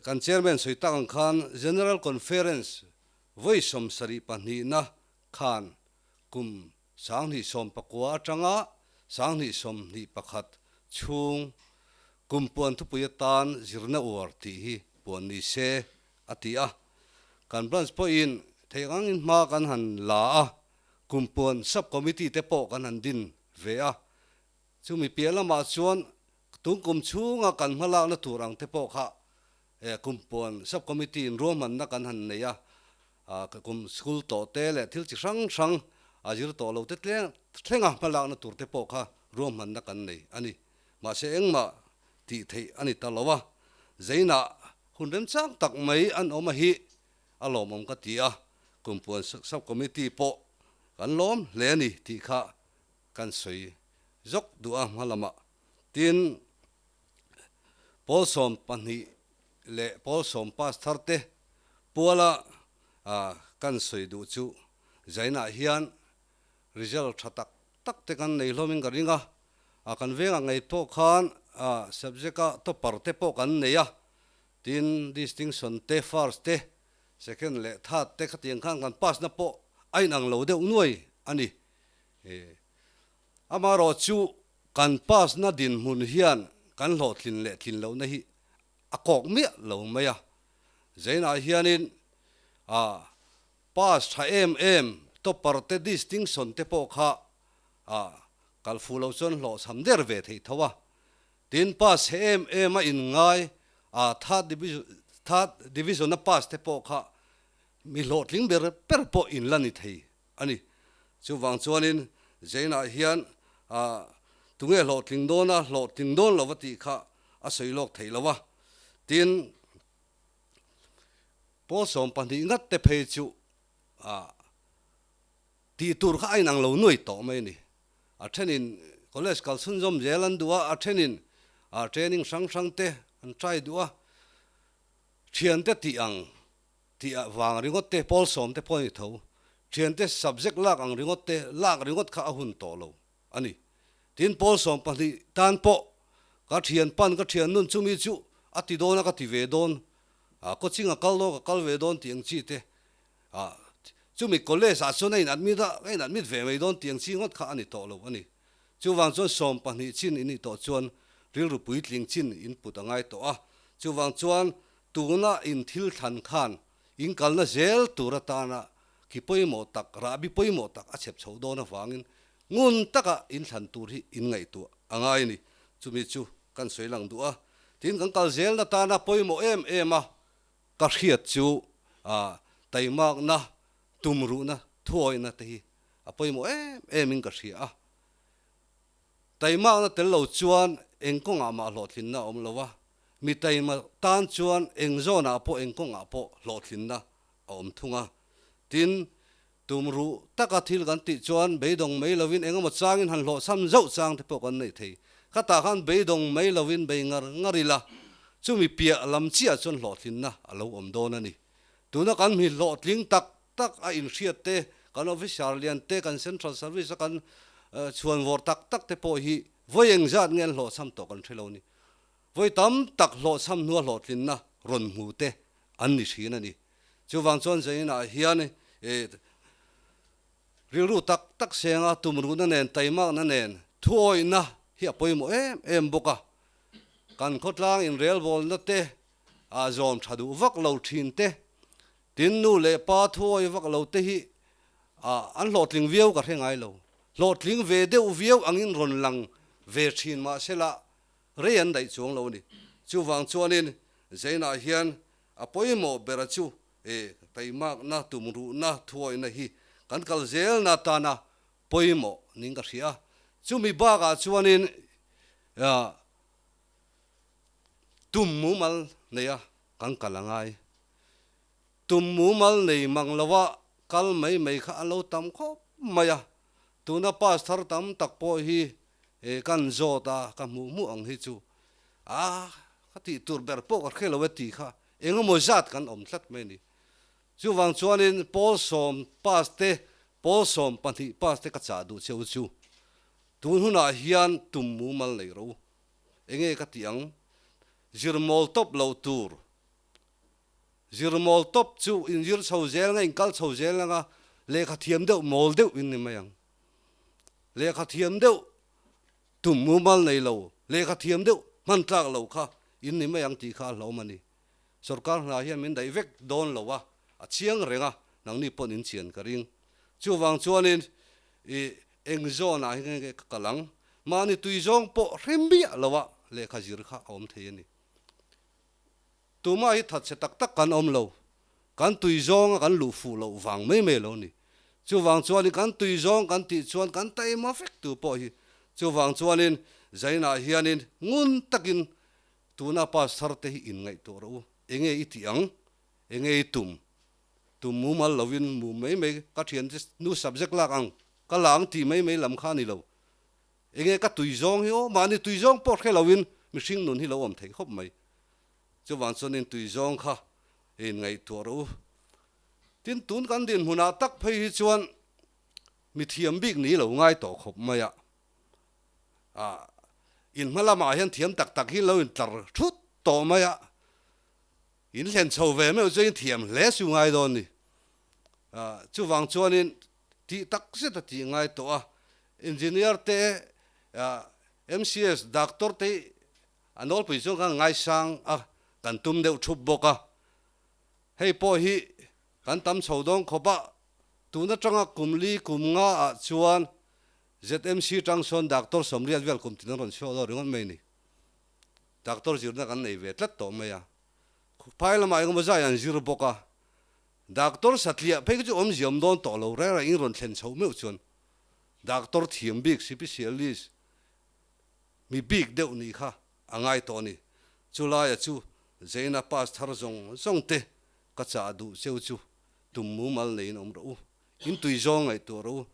kan Chairman sawi tak ang khan General Conference vawi 72na khan kum 2019 atanga 2021 chhung kum puan thupui atan zirna uar tih hi puan ni se a ti a. Kan branch pawhin theih angin hma kan han la a, kum puan sub-committee te pawh kan han din ve a. Chumi piah lamah chuan Tun kum chhunga kan hmalakna tur ang te pawh kha kum puan sub committee in ruahmanna kan han nei a, kum school tawh te leh thil chi hrang hrang a zir tawh lo te thlenga hmalakna tur te pawh kha ruahmanna kan nei a ni. Mahse engmah tih theih a ni ta lo a, Zainah hun remchang tak mai an awm a hi a lawmawm ka ti a, kum puan sub committee pawh kan lawm hle a ni tih kha kan sawi zawk duh a hma lamah. Tin, Pawl 12 leh Pawl sawm pass thar te puala kan sawi duh chu Zainah hian result tha tak tak te kan nei hlawmin ka ring a, kan vengah ngei pawh khan subject-a topper te pawh kan nei a, tin distinction te, first te, second leh third te khatiang khan kan pass na pawh a inang lo deuh nuai a ni. Amaherawh chu kan pass na dinhmun hian kan hlawhtlin leh tlin lohna hi a kawk miah lo mai a. Zainah hianin a pass tha em em topper te distinction te pawh kha a kal fuh lo chuan hlawhchham der ve theih tho a. Tin pass chhe em em a inngai a third division third division a pass te pawh kha mi hlawhtling ber ber pawh in la ni thei a ni. Chuvang chuanin Zainah hian tunge hlawhtling dawn a, hlawhtling dawn lo va tih kha a sawi lawk theih lo a. Tin, pawl 12 ngat te phei chu tih tur kha a inang lo nuai tawh mai a ni. A thenin college kal chhunzawm zel an duh a, a thenin training hrang hrang te an try duh a, thiante tih ang Tih ah vang ringawt te, pawl sawm te pawh a ni tho. Thiante subject lak ang ringawt te, lak ringawt kha a hun tawh lo a ni. Tin, pawl 12 tan pawh ka thian pan, ka thian nun chumi chu a ti dawn a ka ti ve dawn, ah coaching a kal dawn ka kal ve dawn tih ang chi te, ah chumi college ah chuan a in admit a, ka in admit ve mai dawn tih ang chi ngawt kha a ni tawh lo a ni. Chuvang chuan 12 chin in nih tawh chuan rilru puitling chin in put a ngai tawh a. Chuvang chuan Tuna in thil thlan khan in kalna zel tur atana ki pawimawh tak, rahbi pawimawh tak a chhep chhoh dawn avangin ngun taka in thlan tur hi in ngaihtuah a ngai a ni. Chumi chu kan sawi lang duh a, tin kan kal zelna tana pawimawh em em a ka hriat chu taimakna, tumruhna, thuawihna te hi a pawimawh em em in ka hria a. Taimakna tel lo chuan eng kawngah mah hlawhtlinna a awm lo a, Mi taima tan chuan eng zawnah pawh eng kawngah pawh hlawhtlinna a awm thung a. Tin, tum ruh taka thil kan tih chuan beidawng mai lovin eng emaw changin han hlawhchham zauh chang te pawh kan neih thei. Khatah khan beidawng mai lovin bei ngar ngar ila, chumi piah lam chiah chuan hlawhtlinna a lo awm dawn a ni. Tuna kan mi hlawhtling tak tak a inhriat te, kan officer lian te, kan central service a kan chhuanvawr tak tak te pawh hi vawi engzat nge an hlawhchham tawh kan hre lo ni. Vawi tam tak hlawhchham hnua hlawhtlinna rawn hmu te an ni thin a ni. Chuvang chuan Zainah hian Rilru tak tak senga tumruhna nen taimakna nen thuawihna hi a pawimawh em em bawk a. Kan khawtlang inrelbawlna te ah zawm tha duh vak lo thin te, tin nu leh pa thuawih vak lo te hi an hlawhtling viau ka hre ngai lo. Hlawhtling ve deuh viau angin rawn lang ve thin mahsela rei an daih chuang lo a ni. Chuvang chuanin Zainah hian a pawimawh bera chu E, taimakna, tumruhna, thuawihna hi kan kal zelna atana pawimawh niin ka hria. Chumi bakah chuanin tum mumal neia kan kal a ngai. Tum mumal nei mang loa kal mai mai kha a lo tam khawp mai a. Tuna pass thar tam tak pawh hi kan zawt a, ka hmuh hmuh ang hi chu a ka tih tur ber pawh ka hre lo e tih kha Engemaw zat kan awm tlat mai a ni. Chuvang chuanin Pawl sawm pass te, Pawl 12 pass te ka chah duh che u chu. Tun hunah hian tum mumal nei ro. Enge ka tih ang? Zirmawl tawp lo tur. Zirmawl tawp chu inzir chho zel anga, inkal chho zel anga, lehkha thiam deuh mawl deuh in ni mai ang. Lehkha thiam deuh Tum mumal nei lo, lehkha thiam deuh hman tlak lo kha in ni mai ang tih kha a hlauhawm a ni. Sorkar hna hian min daih vek dawn lo a, a chiang reng a, nangni pawn in chian ka ring. Chuvang chuanin i eng zawnah hi nge ka kal ang? Mahni tui zawng pawh hre miah lo a lehkha zir kha a awm thei a ni. Tumah hi thatchhe tak tak kan awm lo, kan tui zawnga kan luh fuh loh vang mai mai lo ni. Chuvang chuanin kan tui zawng kan tih chuan kan taima vek tu pawh hi. Chuvang chuanin Zainah hianin ngun takin tuna pass thar te hi inngaihtuah rawh u. Enge i tih ang? Enge i tum? Tum mumal lovin mu mai mai ka thiante nu subject lak ang ka la ang tih mai mai lam kha a ni lo. Enge ka tui zawng hi aw mahni tui zawng pawh hre loin mihring nun hi lo awm theih khawp mai. Chuvang chuanin tui zawng kha inngaihtuah rawh u. Tin, tun kan dinhmunah tak phei hi chuan mi thiam bik ni lo ngai tawh khawp mai a. Ah, in hma lamah hian thiam tak tak hi lo intlar thut tawh mai a. In thlen chho ve meuh chuan in thiam hle su ngai dawn ni. Ah, chuvang chuanin tih tak zet a tih ngai tawh a. Engineer te, ah, MCS, doctor te hi a nawlpui chuan kan ngaisang a, kan tum deuh thup bawk a. Hei pawh hi kan tam chho dawn khawp a, tun atanga kum li kum nga ah chuan ZMC tang sawn Doctor Sawmriat vel kum tin an rawn chhuak dawn ringawt mai a ni. Doctor zirna kan nei ve tlat tawh mai a, phai lamah engemaw zai an zir bawk a, Doctor satliah phei kha chu awmzia awm dawn tawh lo reng reng in rawn thlen chho meuh chuan Doctor thiam bik sipisialist mi bik deuh nih kha a ngai tawh a ni. Chulaia chu Zaina pass thar zawng zawng te ka chah duh cheu chu tum mumal neiin awm rawh u. In tui zawng ngaihtuah rawh u.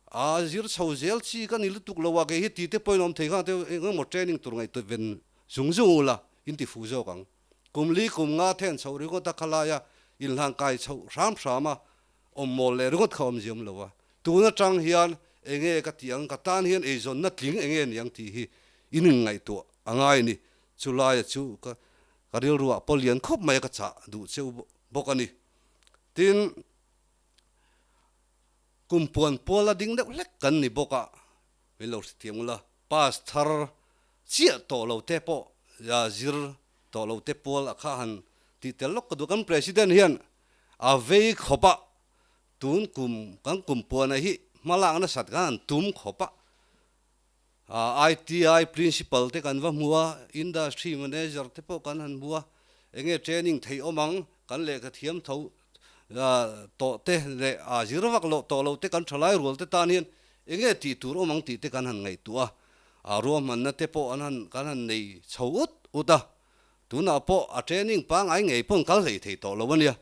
A zir chho zel chi ka ni lutuk lo a, kei hi tite pawhin awm thei kha te eng emaw training tur ngaihtuah ven zung zung u la, in ti fuh zawk ang. Kum li kum nga then chhoh ringawt a khalaia inhlan kai chhoh hram hram a awm mawl leh ringawt kha awm ziam lo a. Tun atang hian enge ka tih ang, ka tan hian eizawnna tling enge niang tih hi in inngaihtuah a ngai a ni. Chulaia chu ka ka rilruah pawh lian khawp mai a ka chah duh cheu bawk a ni. Tin, kum puan pual a ding deuh hlek kan ni bawk a, min lo hrethiam ula, pass thar chiah tawh lo te pawh zir tawh lo te pual a kha han tih tel lawk ka duh. Kan President hian a vei khawp a, tun kum kan kum puana hi hmalak nasat kan han tum khawp a, ITI Principal te kan va hmu a, Industry Manager te pawh kan han hmu a, enge training theih awm ang, kan lehkha thiam tho tawh te leh a zir vak loh tawh loh te kan thalai rual te tan hian enge tih tur awm ang tih te kan han ngaihtuah a, a ruahmanna te pawh an han kan han nei chho ut ut a, tunah pawh a training pangngai ngei pawh an kal hlei thei tawh lo a nia,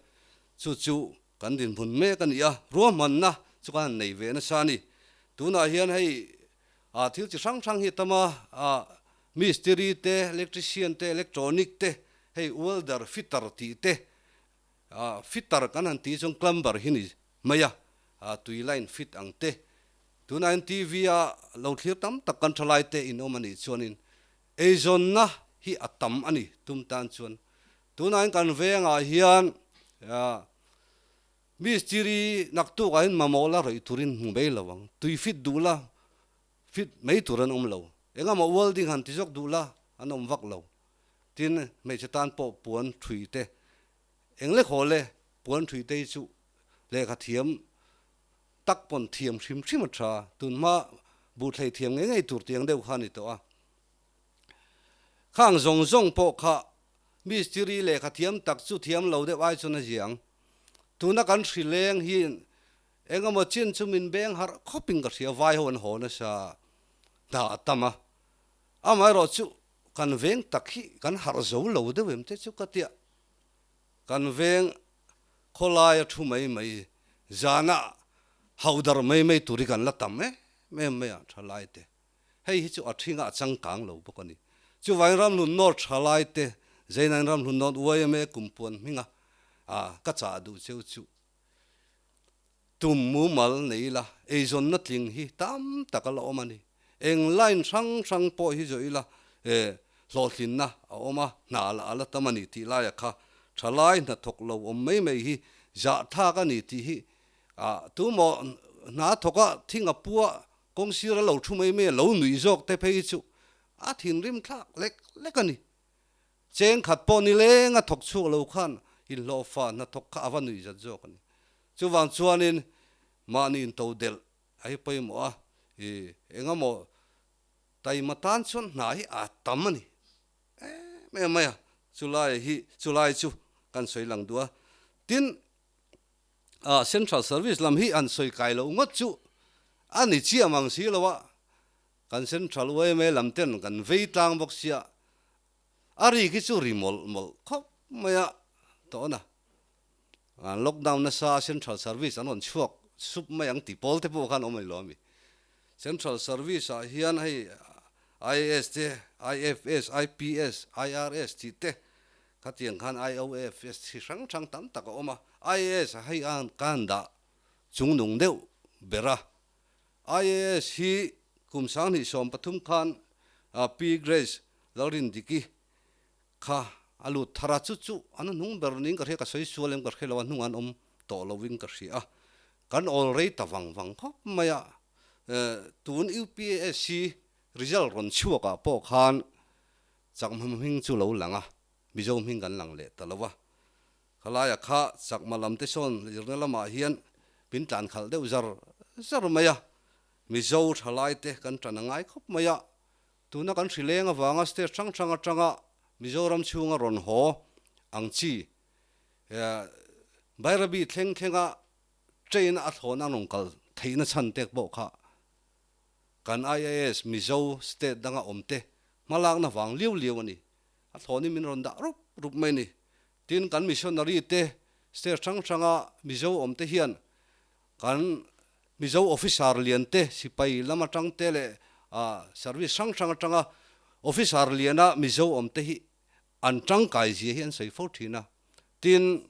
chu chu kan dinhmun mek a ni a, ruahmanna chu kan han nei ve nasa a ni. Tunah hian hei ah thil chi hrang hrang hi a tam a, ah mistiri te, electrician te, electronic te, hei welder, fitter tih te, ah fitter kan han tih chuan plumber hi ni mai a, ah tui line fit ang te. Tunah hian TV a lo thlir tam tak kan tha lai te in awm a nih chuanin eizawnna hi a tam a ni tum tan chuan. Tunah hian kan vengah hian ah. Mistiri naktuk ah hian mamawh la rawih turin hmu mai lo ang. Tui fit duh la, fit mai tur an awm lo. Engemaw welding han ti zawk duh la, an awm vak lo. Tin, hmeichhe tan pawh puan thui te, eng lek haw le, puan thui te hi chu lehkha thiam tak pawn thiam hrim hrim a tha. Tunhma buhthlei thiam ngei ngei tur tiang deuh kha a ni tawh a. Khang zawng zawng pawh kha mistiri lehkha thiam tak chu thiam lo deuh ai chuan a ziang. Tuna kan hri leng hi eng emaw chin chu min beng harh khawpin ka hria, vai ho an haw nasa hna a tam a. Amaherawh chu kan veng tak hi kan harh zo lo deuh em te chu ka tia. Kan veng khawlaia thu mai mai zana hauhdar mai mai tur hi kan la tam em em mai a thalai te. Hei hi chu a thingah a changkang lo bawk a ni. Chuvangin Ramhlun North thalai te, Zeinain Ramhlun North yma kumpuan hminga ka chah duh cheu chu tum mumal nei ila, eizawnna tling hi tam tak a la awm a ni. Eng line hrang hrang pawh hi zawh ila hlawhtlinna a awm a, hna lah a la tam a ni tih laia kha thalai hnathawk lo awm mai mai hi zahthlak a ni tih hi tumaw hna thawka thing a pua Kawng sir a lo thu mai mai a lo nuih zawk te phei hi chu a thinrim thlak lek lek a ni. Cheng khat pawh ni leng a thawk chhuak lo khan inhlawhfa hnathawk kha a va nuih zat zawk a ni. Chuvang chuanin mahni into delh a hi pawimawh a, i engemaw taima tan chuan hna hi a tam a ni em em mai a, chulai hi chulai chu kan sawi lang duh a. Tin, A Central Service lam hi an sawi kai loh ngawt chu a ni chiah mang si lo a, kan Central yma lam ten kan vei tlang bawk sia, a ri khi chu ri mawlh mawlh khawp mai a tawn a, an lockdown nasa Central Service an rawn chhuak sup mai ang tih pawl te pawh khan awm a ni lo ami. Central Service ah hian hei IAS te, IFS, IPS, IRS tih te Khatiang khan IOFS chi hrang hrang tam tak a awm a, IAS hei a kan dah chungnung deuh ber a. IAS hi kum 2013 khan Pi Grace Lalrindiki kha a lut thar a, chu chu an hnung ber niin ka hria, ka sawi sual em ka hre lo a, hnung an awm tawh lovin ka hria a. Kan awl rei ta vang vang khawp mai a, tun UPSC result rawn chhuakah pawh khan Chakma hming chu lo lang a, Mizo hming kan lang leh ta lo a. Khalaia kha Chakma lam te sawn zirna lamah hian min tlan khalh deuh zar zar mai a, Mizo thalai te kan tan a ngai khawp mai a. Tuna kan hrileng avanga state hrang hrang atanga Mizoram chhunga rawn haw ang chi Bairabi thleng thlenga train a thlawn a rawn kal theihna chhan tek pawh kha kan IAS Mizo state danga awm te hmalakna vang liau liau a ni. A thlawnin min rawn dah rup rup mai a ni. Tin, kan missionary te state hrang hranga Mizo awm te hian kan Mizo officer lian te sipai lam atang te leh service hrang hrang atanga officer liana Mizo awm te hi an tangkai zia hi an sawi fo thin a. Tin,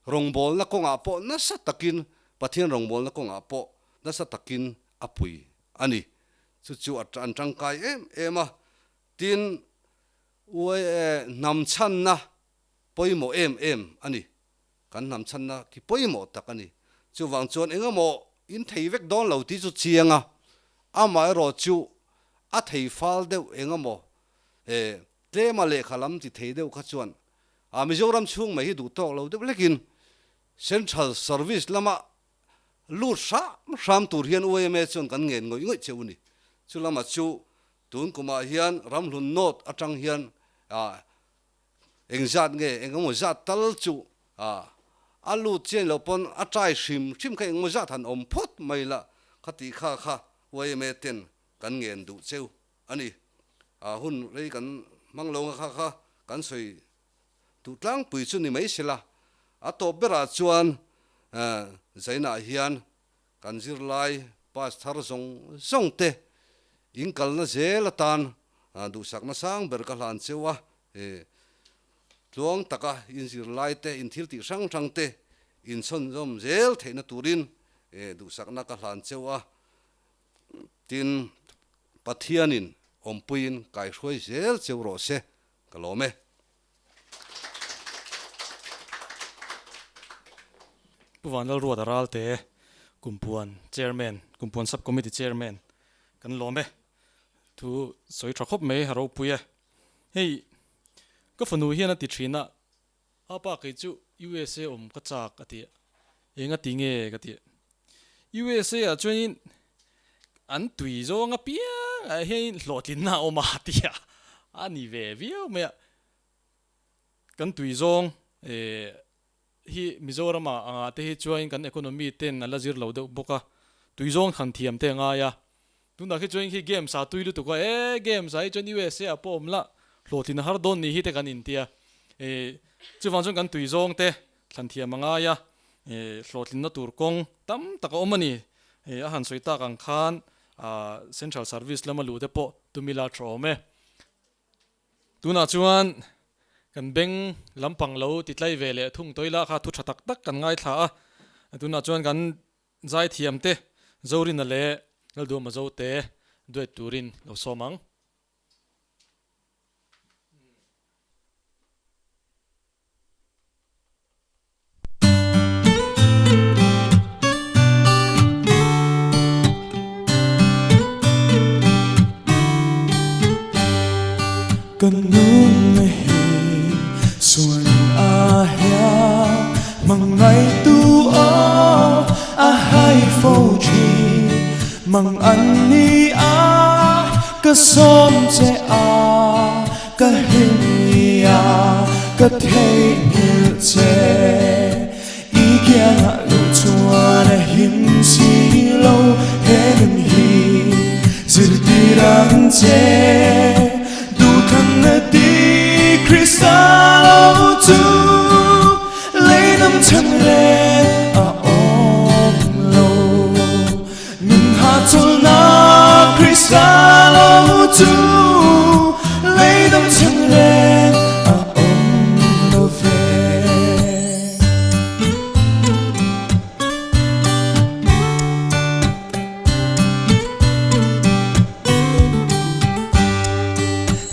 rawngbawlna kawngah pawh nasa takin, Pathian rawngbawlna kawngah pawh nasa takin a pui a ni. Chu chu an tangkai em em a. Tin, uae hnam chhanna pawimawh em em a ni. Kan hnam chhanna khi pawimawh tak a ni. Chuvang chuan engemaw in thei vek dawn lo tih chu chiang a, amaherawh chu a thei fal deuh engemaw tlema lehkha lam ti thei deuh kha chuan Mizoram chhung mai hi duh tawk lo deuh lekin Central Service lama lut hram hram tur hian yma chuan kan ngen ngawih ngawih cheu a ni. Chu lamah chu tun kumah hian Ramhlun North atang hian engzat nge engemaw zat tal chu a lut chian loh pawn a try hrim hrim kha engemaw zat han awm phawt mai la khati kha kha yma ten kan ngen duh cheu a ni. Hun rei kan hmang lo nga kha kha kan sawi duh tlangpui chu ni mai sela, a tawp berah chuan Zainah hian kan zirlai pass thar zawng zawng te in kalna zel atan duhsakna sang ber ka hlan cheu a, tluang taka in zirlai te in thil tih hrang hrang te in chhawnzawm zel theihna turin duhsakna ka hlan cheu a. Tin, Pathianin awmpuiin kaihruai zel cheu rawh se, ka lawm e. Pu Vanlalruata Ralte, Kumpuan Chairman, Kumpuan Sub Committee Chairman kan lawm e. Thu sawi tha khawp mai a ropui e. Hei ka fanu hian a ti thin a, a pa kei chu USA awm ka chak a ti a, eng a ti nge ka ti a. USA ah chuanin an tui zawng apiang ah hian hlawhtlinna a awm a ti a, a ni ve viau mai a. Kan tui zawng eh hi Mizoram ah angah te hi chuain kan economy ten a la zir lo deuh bawk a, tui zawng than thiam te a ngai a. Tunah khi chuan khi games ah tui lutuk a, e games ah hi chuan USA ah pawh awm lah hlawhtlin a har dawn ni hi te kan intia. Eh chuvang chuan kan tui zawng te thlan thiam a ngai a, eh hlawhtlinna tur kawng tam tak a awm a ni. Eh a han sawi tak ang khan ah central service lama luh te pawh tumila tha awm e. Tunah chuan kan beng lampang lo ti tlai ve leh thung tawih lah kha thu tha tak tak kan ngaithla a, tunah chuan kan zaithiam te Zorina leh Lalduama Zote duet turin lo sawm ang. Ka nun na hi suan a hian hmangaihtu aw a hai fo thin mang an ni a ka sawm che a Ka hlim nia ka theihnghilh che I kiangah luh chuan a him si lo He nun hi zirtir ang che Duhthlanna ti Krista lo chu Lei lam chhan reng a awm lo Nun hahchawlhna Krista lo chu lei dam chhan reng a awm lo ve.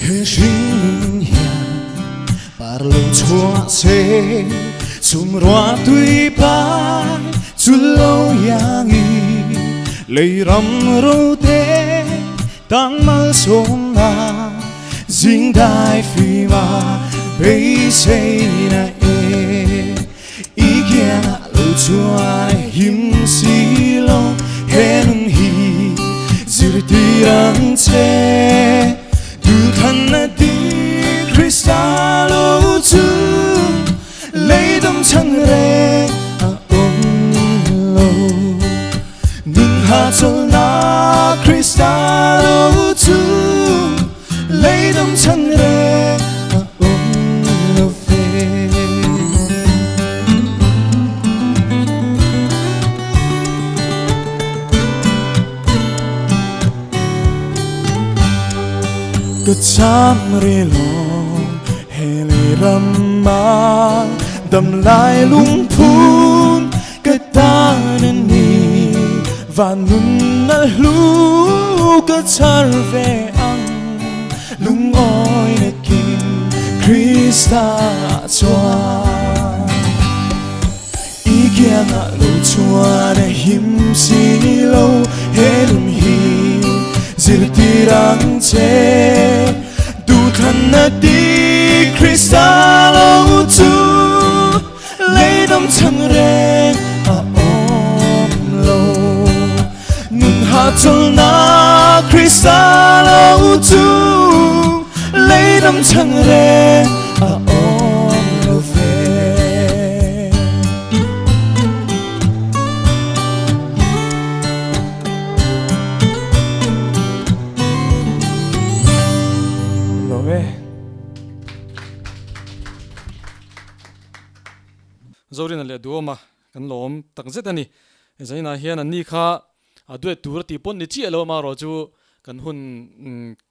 He hringnun hian par lo chhuah se chum ruah tui pai chu lo iangi lei ram ro te tang mal sawm na zing dai fima beisei na e i kiangah lo chuan him si lo he nun hi zirtir ang che Duhthlanna dik Krista lo chu lei dam chhan reng a awm lo. Nun hahchawlhna Krista lo chu lei dam chhan reng a awm lo ve. Ka cham ri lo he lei ram ah dam lai lungphun ka tan a ni van nun a hlu ka char ve ang lungawi nakin Krista ah chuan I kiangah lo chuan a him si lo he nun hi zirtir ang che Duhthlanna ti Krista lo chu lei dam chhan reng a awm lo Nun hahchawlhna Krista lo chu lei dam chhan reng a awm lo ve. Lawm e. Zorina leh Duhawma Kan lawm tak zet a ni. Zainah hian an ni kha a duet tur a tih pawn ni chiah lo amaherawh chu kan hun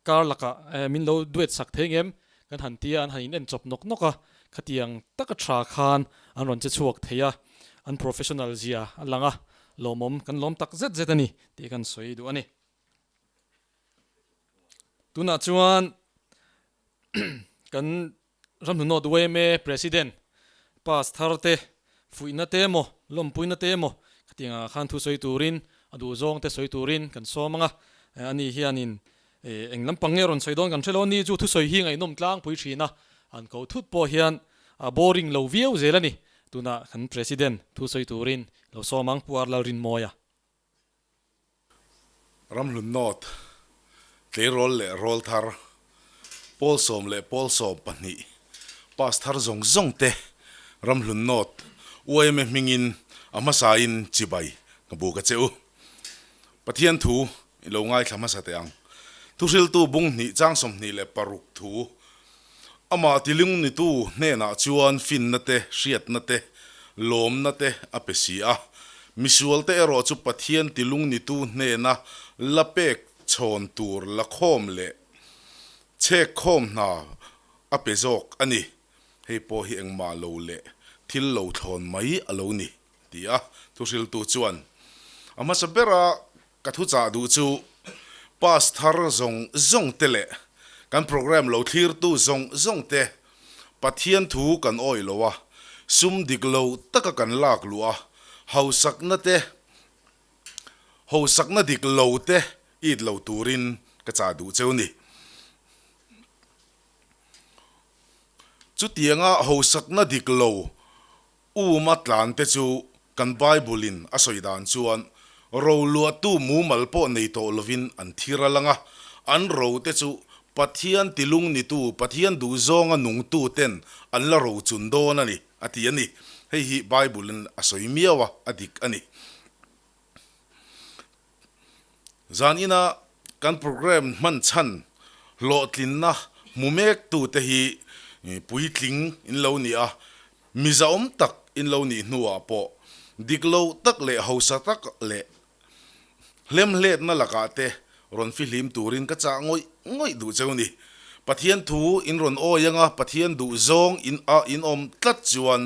kar lakah min lo duet sak thei ngem kan han tia an han in en chawp nawk nawk a, khatiang taka tha khan an rawn che chhuak thei a, an professional zia a lang a, lawmawm kan lawm tak zet zet a ni tih kan sawi duh a ni. Tunah chuan kan Ramhnu North yma President pass thar te Fuihna te emaw, lawmpuina te emaw khatiang ah khan thu sawi turin, a duh zawng te sawi turin kan sawm ang a. Ani hianin eng lampang nge rawn sawi dawn kan hre lo a ni, chu thusawi hi ngaihnawm tlangpui thin a, an ko thut pawh hian a boring lo viau zel a ni. Tunah kan President thu sawi turin lo sawm ang, Pu Arlalrinmawia. Ramhlun North, Tleirawl leh Rawlthar, Pawl sawm leh Pawl 12, Pass thar zawng zawng te Ramhlun North yma hmingin a hmasain chibai ka buk a che u. Pathian thu i lo ngaithla hmasa teh ang. Thuhriltu bung hnih chang 26 thu Amah tilung nitu hnenah chuan finna te, hriatna te, lawmna te a pe si a. Misualte erawh chu Pathian tilung nitu hnena la pek chhawn tur la khawm leh chhek khawm hna a pe zawk a ni. Hei pawh hi engmah lo leh thil lo thlawn mai a lo ni, ti a thuhriltu chuan a hmasa bera Ka thuchah duh chu pass thar zawng zawng te leh kan program lo thlirtu zawng zawng te Pathian thu kan awih lo a, sum dik lo taka kan lak luh a, hausakna te hausakna dik lo te it lo turin ka chah duh cheu ni. Chutianga hausakna dik lo Uma tlan te chu kan Bible in a sawi dan chuan ro luahtu mumal pawh nei tawh lovin an thir a lang a, an ro te chu Pathian tilung nitu, Pathian duhzawnga nungtu ten an la ro chun dawn a ni, a ti a ni. Hei hi Bible in a sawi miau a, a dik a ni. Zan ina kan programme hman chhan hlawhtlinna hmu mek tute hi puitling in lo ni a, mizaawm tak in lo nih hnuah pawh dik lo tak leh hausa tak leh hlemhletna lakah te rawn fihlim turin ka chah ngawih ngawih duh cheu ni. Pathian thu in rawn awi anga Pathian duh zawng in a in awm tlat chuan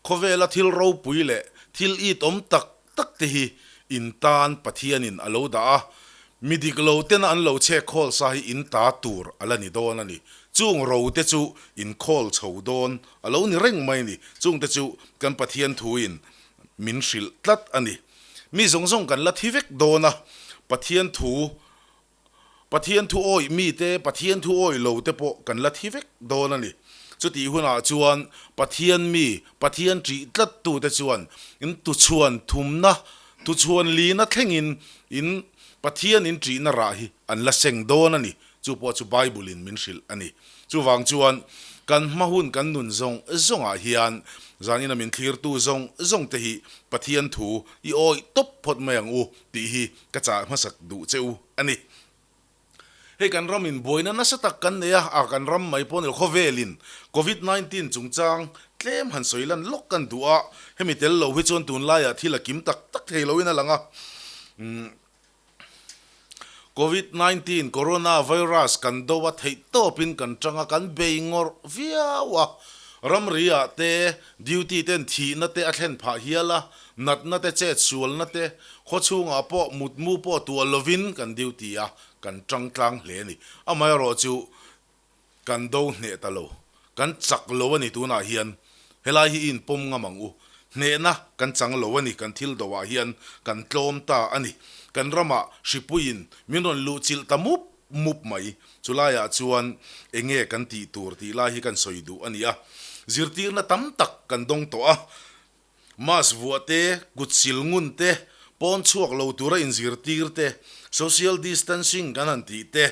khawvela thil ropui leh thil it awm tak tak te hi in tan Pathianin a lo dah a, mi dik lo tena an lo chhek khawl sa hi in ta tur a la ni dawn a ni. Chung ro te chu in khawl chho dawn a lo ni reng mai a ni. Chung te chu kan Pathian thuin min hrilh tlat a ni. Mi zawng zawng kan la thi vek dawn a, Pathian thu Pathian thu awih mite, Pathian thu awih lo te pawh kan la thi vek dawn a ni. Chutih hunah chuan Pathian mi, Pathian ṭih tlat tute chuan in tuchhuan thumna, tuchhuan lina thlengin in Pathian in ṭihna rah hi an la seng dawn a ni. Chu pawh chu Bible in min hrilh a ni. Chuvang chuan kan hma hun kan nun zawng zawngah hian zanina min thlirtu zawng zawng te hi Pathian thu i awih tawp phawt mai ang u tih hi ka chah hmasak duh che u a ni. Hei kan ramin buaina nasa tak kan nei a, a kan ram mai pawh ni lo khawvelin Covid 19 chungchang tlem han sawi lan lawk kan duh a, hemi tel lo hi chuan tunlaiah thil a kim tak tak thei loin a lang a. Covid 19 Corona Virus kan do a theih tawpin kan tang a, kan bei ngawrh viau a, ramri ah te duty ten thihna te a thlen phah hial a, natna te chet sualna te khaw chhungah pawh mutmu pawh tuah lovin kan duty a, kan tang tlang hle a ni. Amaherawhchu kan do hneh ta lo, kan chak lo a ni tunah hian, helai hi i inpawm ngam ang u, hnehna kan chang lo a ni, kan thil do ah hian kan tlawm ta a ni, kan ramah hripuiin min rawn luh chilh ta mup mup mai, chulaiah chuan enge kan tih tur tih lai hi kan sawi duh a ni a, zirtirna tam tak kan dawng tawh a, Mask vuah te, kut sil ngun te, pawn chhuak lo tura inzirtir te, social distancing kan han tih te,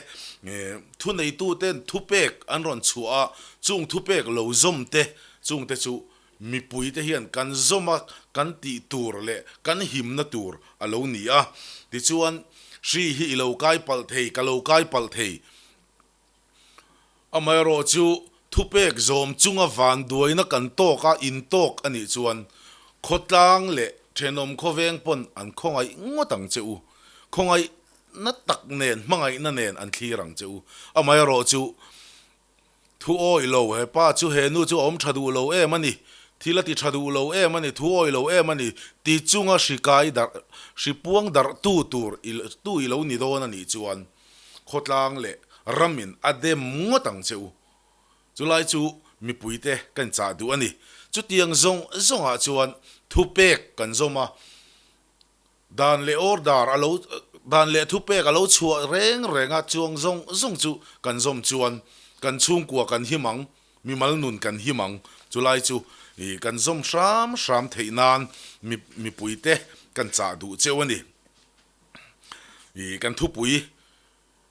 thuneituten thupek an rawn chhuah a, chung thupek lo zawm te, chung te chu mipui te hian kan zawm a, kan tih tur leh kan himna tur a lo ni a. Tichuan, hri hi i lo kai palh thei, ka lo kai palh thei. Amaherawhchu, thupek zawm chunga vanduaina kan tawk a intawk a nih chuan khawtlang leh thenawm khawveng pawn an khawngaih ngawt ang che u. Khawngaihna tak nen, hmangaihna nen an thlir ang che u. Amaherawhchu, thu awih lo, he pa chu he nu chu a awm tha duh lo em a ni, thil a ti tha duh lo em a ni, thu awih lo em a ni ti chunga hri kai darh, hri puang darh tu tur tu i lo ni dawn a nih chuan, Khawtlang leh ramin a dem ngawt ang che u. Chulai chu mipuite kan chah duh a ni. Chutiang zawng zawngah chuan thupek kan zawm a, dan leh order a lo dan leh thupek a lo chhuah reng reng a, chuang zawng zawng chu kan zawm chuan kan chhungkua kan him ang, mimal nun kan him ang. Chulai chu kan zawm hram hram theih nan mipuite kan chah duh cheu a ni. Kan thupui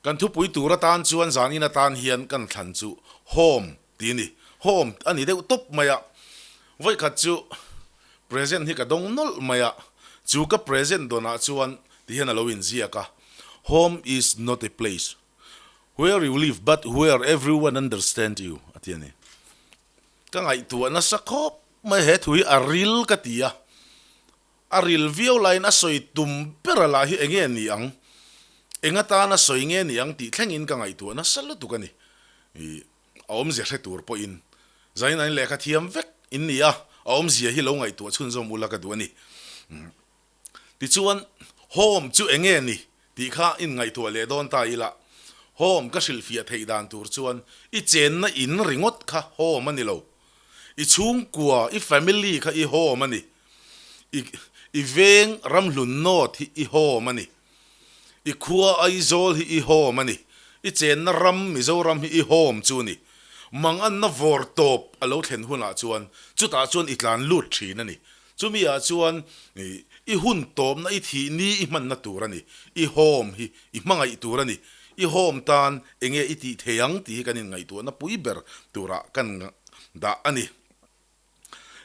Kan thupui tur atan chuan zanin atan hian kan thlan chu Home tih a ni. Home a ni deuh tawp mai a. Vawikhat chu present hi ka dawng nawlh mai a. Chu ka present dawnah chuan ti hian a lo inziak a, Home is not a place where you live but where everyone understand you a ti a ni. Ka ngaihtuah nasa khawp mai he thu hi a ril ka ti a. A ril viau laiin a sawi tum ber a lah hi enge ni ang? Eng atana sawi nge ni ang tih thlengin ka ngaihtuah nasa lutuk a ni. Ih, a awmzia hre tur pawhin zain an lehkha thiam vek in ni a, a awmzia hi lo ngaihtuah chhunzawm ula ka duh a ni. Tichuan, Home chu enge ni tih kha in ngaihtuah leh dawn ta ila, Home ka hrilhfiah theih dan tur chuan i chenna in ringawt kha Home a ni lo. I chhungkua, i family kha i home a ni. I i veng ramhlun North hi i home a ni. I khua Aizawl hi i home a ni. I chenna ram Mizoram hi i home chu ni. Manganna vawr tawp a lo thlen hunah chuan chutah chuan i tlan lut thin a ni. Chumi ah chuan i hun tawpna i thih ni i hmanna tur a ni. I home hi i hmangaih tur a ni. I home tan enge i tih thei ang tih hi kan inngaihtuahna pui ber turah kan dah a ni.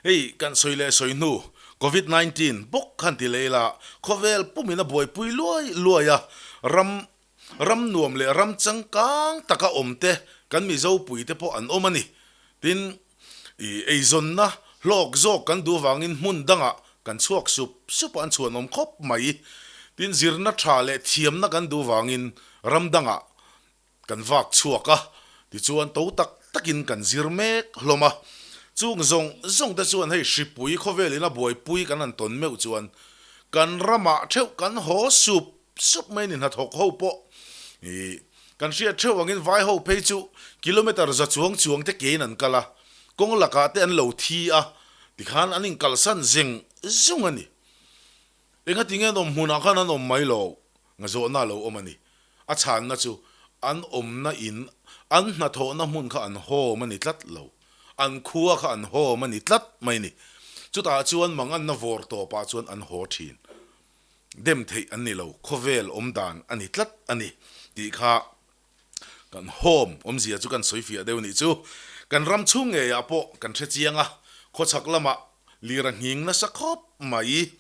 Hei kan sawi leh sawi hnu Covid 19 bawk khan ti leh ila khawvel pumin a buaipui luai luai a, ram ram nuam leh ram changkang taka awm te kan Mizopui te pawh an awm a ni. Tin, i eizawnna hlawk zawk kan duh avangin hmun dangah kan chhuak sup sup a, an chhuanawm khawp mai. Tin, zirna tha leh thiamna kan duh avangin ram dangah Kan vak chhuak a, tichuan to tak takin kan zir mek hlawm a. Chung zawng zawng te chuan hei hripui khawvelin a buaipui kan han tawn meuh chuan kan ramah theuh kan haw sup sup mai ni hnathawk ho pawh ih kan hriat theuh angin vai ho phei chu kilometer za chuang chuang te kein an kal a, kawng lakah te an lo thi a, tikhan an inkalsan zeng zung a ni. Engatinge an awm hmunah khan an awm mai lo? Ngazawhna a lo awm a ni. A chhanna chu an awmna in, an hnathawhna hmun kha an home a ni tlat lo. An khua kha an home a ni tlat mai ni. Chutah chuan manganna vawr tawpah chuan an haw thin. Dem theih an ni lo, khawvel awm dan a ni tlat a ni tih kha kan home awmzia chu kan sawi fiah deuh nih chu. Kan ram chhung ngeiah pawh kan hre chiang a, khawchhak lamah lir a nghing nasa khawp mai.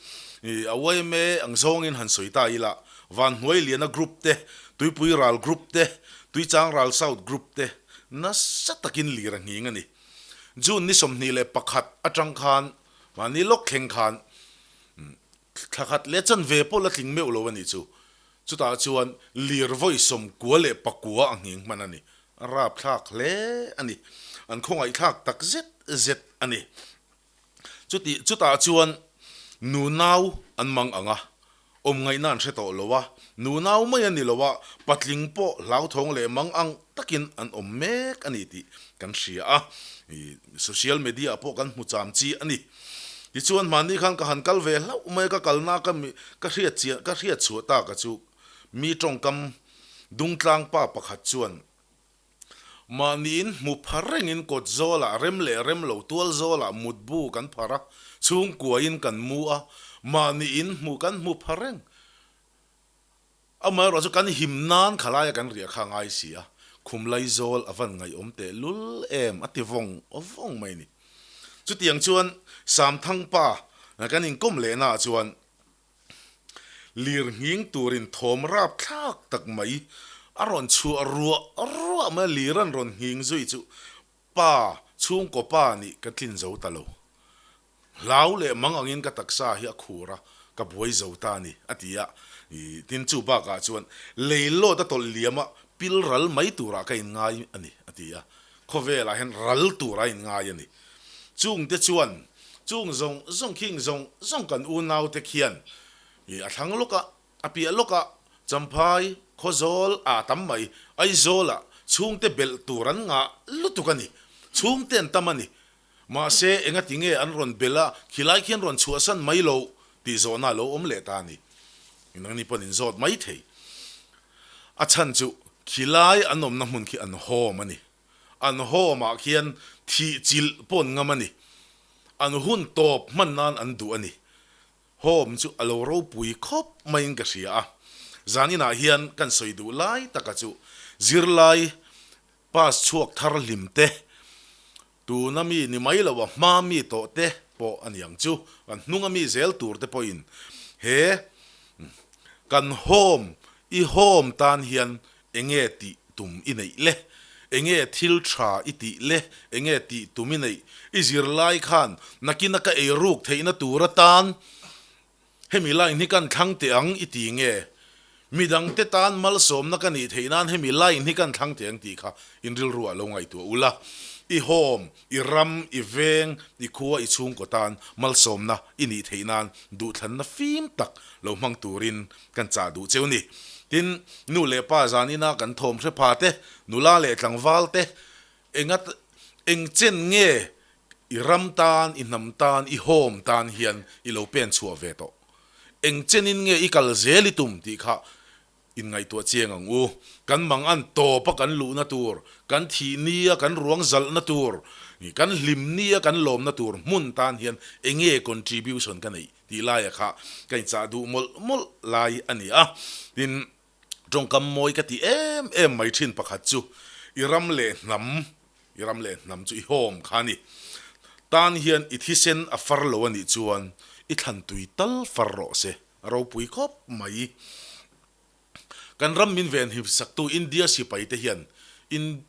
A yma ang zawngin han sawi ta ila, Vanhnuai Liana Group te, Tuipui Ral Group te, Tuichang Ral South Group te nasa takin lir a nghing a ni. June ni 21 atang khan mahni lawk thleng khan thla khat leh chanve pawh la tling meuh lo a nih chu. Chutah chuan lir vawi 99 a nghing hman a ni. A rapthlak hle a ni. An khawngaihthlak tak zet zet a ni. Chuti chutah chuan nunau an mang ang a, awm ngaihna an hre tawh lo a, nunau mai a ni lo a, patling pawh hlauthawng leh mang ang takin an awm mek a ni tih kan hria a. Social media ah pawh kan hmu cham chi a ni. Tichuan hmanni khan ka han kal ve hlauh mai a, ka kalna ka mi ka hriat chiah ka hriat chhuah tak a chu mi tawngkam dungtlang pa pakhat chuan mahniin hmu pha rengin kawt zawlah rem leh rem lo tual zawlah mutbu kan phar a, chhungkuain kan mu a, mahniin hmu kan hmu pha reng. Amaherawhchu kan him nan khalaia kan riah kha a ngai si a, khum laizawl a van ngaihawm teh lul em a ti vawng vawng mai ni. Chutiang chuan Samthang pa kan inkawm lehna ah chuan lir nghing turin thawm rap thlak tak mai a rawn chhuah ruah ruah mai a, lir an rawn nghing zui chu pa chhungkaw pa nih ka tlin zo ta lo. Hlau leh mang angin ka taksa hi a khur a, ka buai zo ta a ni, a ti a. Tin, chu bakah chuan lei lawt a tawlh liam a, pil ral mai turah ka inngai a ni, a ti a. Khawvelah hian ral tur a inngai a ni. Chungte chuan, chung zawng zawng khing zawng zawng kan unaute khian a thlang lawk a, A piah lawkah Champhai, Khawzawl ah tam mai, Aizawlah chhungte belh tur an ngah lutuk a ni. Chhungte an tam a ni. Mahse, engati nge an rawn belh a, khilai khian rawn chhuahsan mai lo tih zawhna a lo awm leh ta a ni. Nangni pawn in zawt mai thei. A chhan chu khilai an awmna hmun khi an home a ni. An home ah khian thih chilh pawn ngam a ni. An hun tawp hman nan an duh a ni. Home chu a lo ropui khawp maiin ka hria a. Zan inah hian kan sawi duh lai taka chu zirlai pass chhuak thar hlim te, tuna mi ni mai lo a hma mi tawh te pawh a ni ang chu, kan hnunga mi zel tur te pawhin he kan home i home tan hian Enge tih tum i neih le? Enge thil tha i tih le? Enge tih tum i neih? I zirlai khan nakina ka ei ruk theihna tur atan hemi line hi kan thlang teh ang i ti nge? Midangte tan malsawmna ka nih theih nan hemi line hi kan thlang teh ang tih kha in rilruah lo ngaihtuah ula. I home, i ram, i veng, i khua, i chhungkaw tan malsawmna i nih theih nan duhthlanna fim tak lo hmang turin Kan chah duh cheu ni. Tin, nu leh pa zanina kan thawm hre pha te, nula leh tlangval te, enga eng chen nge i ram tan, i hnam tan, i home tan hian i lo pen chhuah ve tawh. Eng chenin nge i kal zel i tum tih kha inngaihtuah chiang ang u. Kan mang an tawpa kan luhna tur, kan thih nia kan ruang zalhna tur, kan hlim nia kan lawmna tur hmun tan hian enge contribution ka neih Tih laia kha ka inchah duh mawlh mawlh lai a ni a. Tin, tawngkam mawi ka tih em em mai thin pakhat chu i ram leh hnam, i ram leh hnam chu i home kha a ni. Tan hian i thisen a far lo a nih chuan i thlan tui tal far rawh se, a ropui khawp mai. Kan ram min ven himsaktu India sipai te hian in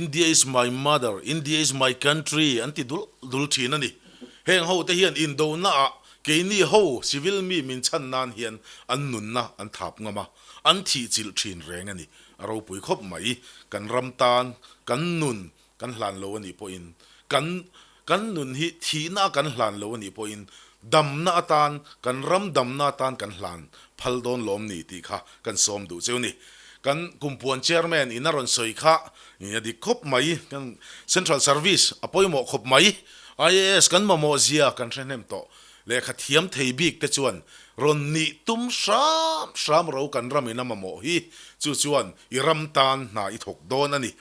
India is my mother, India is my country an ti dul dul thin a ni. Heng ho te hian indona ah keini ho civil mi min chhan nan hian an nunna an thap ngam a, an thih chilh thin reng a ni. A ropui khawp mai. Kan ram tan kan nun kan hlan lo a nih pawhin kan kan nun hi thihna a kan hlan lo a nih pawhin damna atan kan ram damna atan kan hlan phal dawn lawm ni tih kha kan sawm duh cheu ni. Kan kumpuan chairman in a rawn sawi kha a dik khawp mai, kan central service a pawimawh khawp mai, IAS kan mamawh zia kan hre hnem tawh, lehkha thiam thei bik te chuan rawn nih tum hram hram ro kan ram in a mamawh hi, chu chuan i ram tan hna i thawk dawn a ni.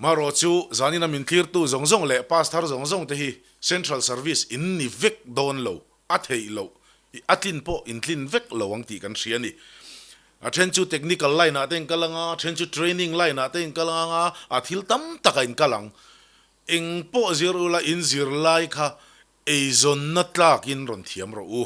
Marawh chu zanina min tlirtu zawng zawng leh pastor zawng zawng te hi Central Service in ni vek dawn lo, a theih loh, a tlin pawh in tlin vek lo ang tih kan hria a ni. A then chu technical line ah te in kal ang a, a then chu training line ah te in kal ang a, a thil tam tak ah in kal ang. Eng pawh zir ula in zirlai kha Eizawnna tlakin rawn thiam rawh u.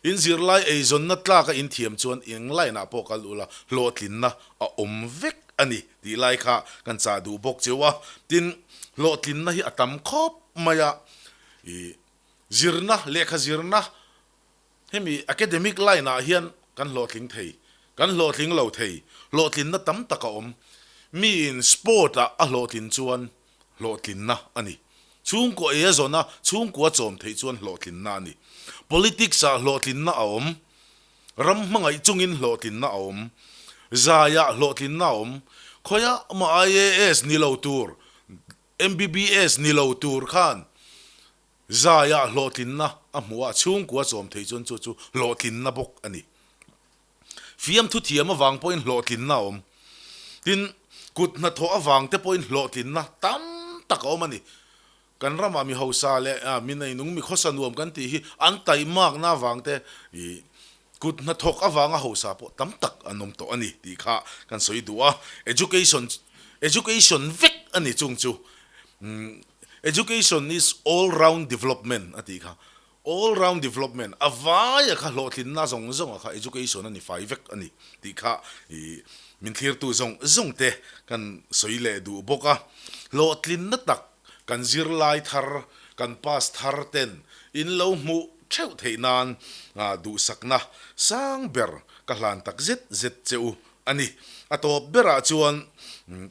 In zirlai eizawnna tlaka in thiam chuan eng line-ah pawh kal ula hlawhtlinna a awm vek a ni tih lai kha kan chah duh bawk cheu a. Tin, hlawhtlinna hi a tam khawp mai a, i zirna, lehkha zirna hemi academic line-ah hian kan hlawhtling thei, kan hlawhtling lo thei, hlawhtlinna tam tak a awm. Miin sport-ah a hlawhtlin chuan hlawhtlinna a ni. Chhungkua ei a zawn a, chhungkua chawm theih chuan hlawhtlinna a ni. Politics-ah hlawhtlinna a awm. Ram hmangaih chungin hlawhtlinna a awm. Zaiah hlawhtlinna a awm. Khawiah mah IAS ni lo tur, MBBS ni lo tur khan zaiah hlawhtlinna a hmuh a, chhungkua chawm theih chuan chu chu hlawhtlinna bawk a ni. Fiamthu thiam avang pawhin hlawhtlinna a awm. Tin, kut hnathawh avang te pawhin hlawhtlinna tam tak a awm a ni. Kan ramah mi hausa leh mi neinung mi khawsa nuam kan tih hi an taihmakna avang te ih kut hnathawk avanga hausa pawh tam tak an awm tawh a ni tih kha kan sawi duh a. Education, education vek a ni chung chu. Education is all round development a tih kha. All round development, a vaia kha hlawhtlinna zawng zawng a kha education a ni fai vek a ni tih kha ih min thlirtu zawng zawng te kan sawi leh duh bawk a. Hlawhtlinna tak kan zirlai thar, kan pass thar ten in lo hmuh theuh theih nan duhsakna sang ber ka hlan tak zet zet che u a ni. A tawp berah chuan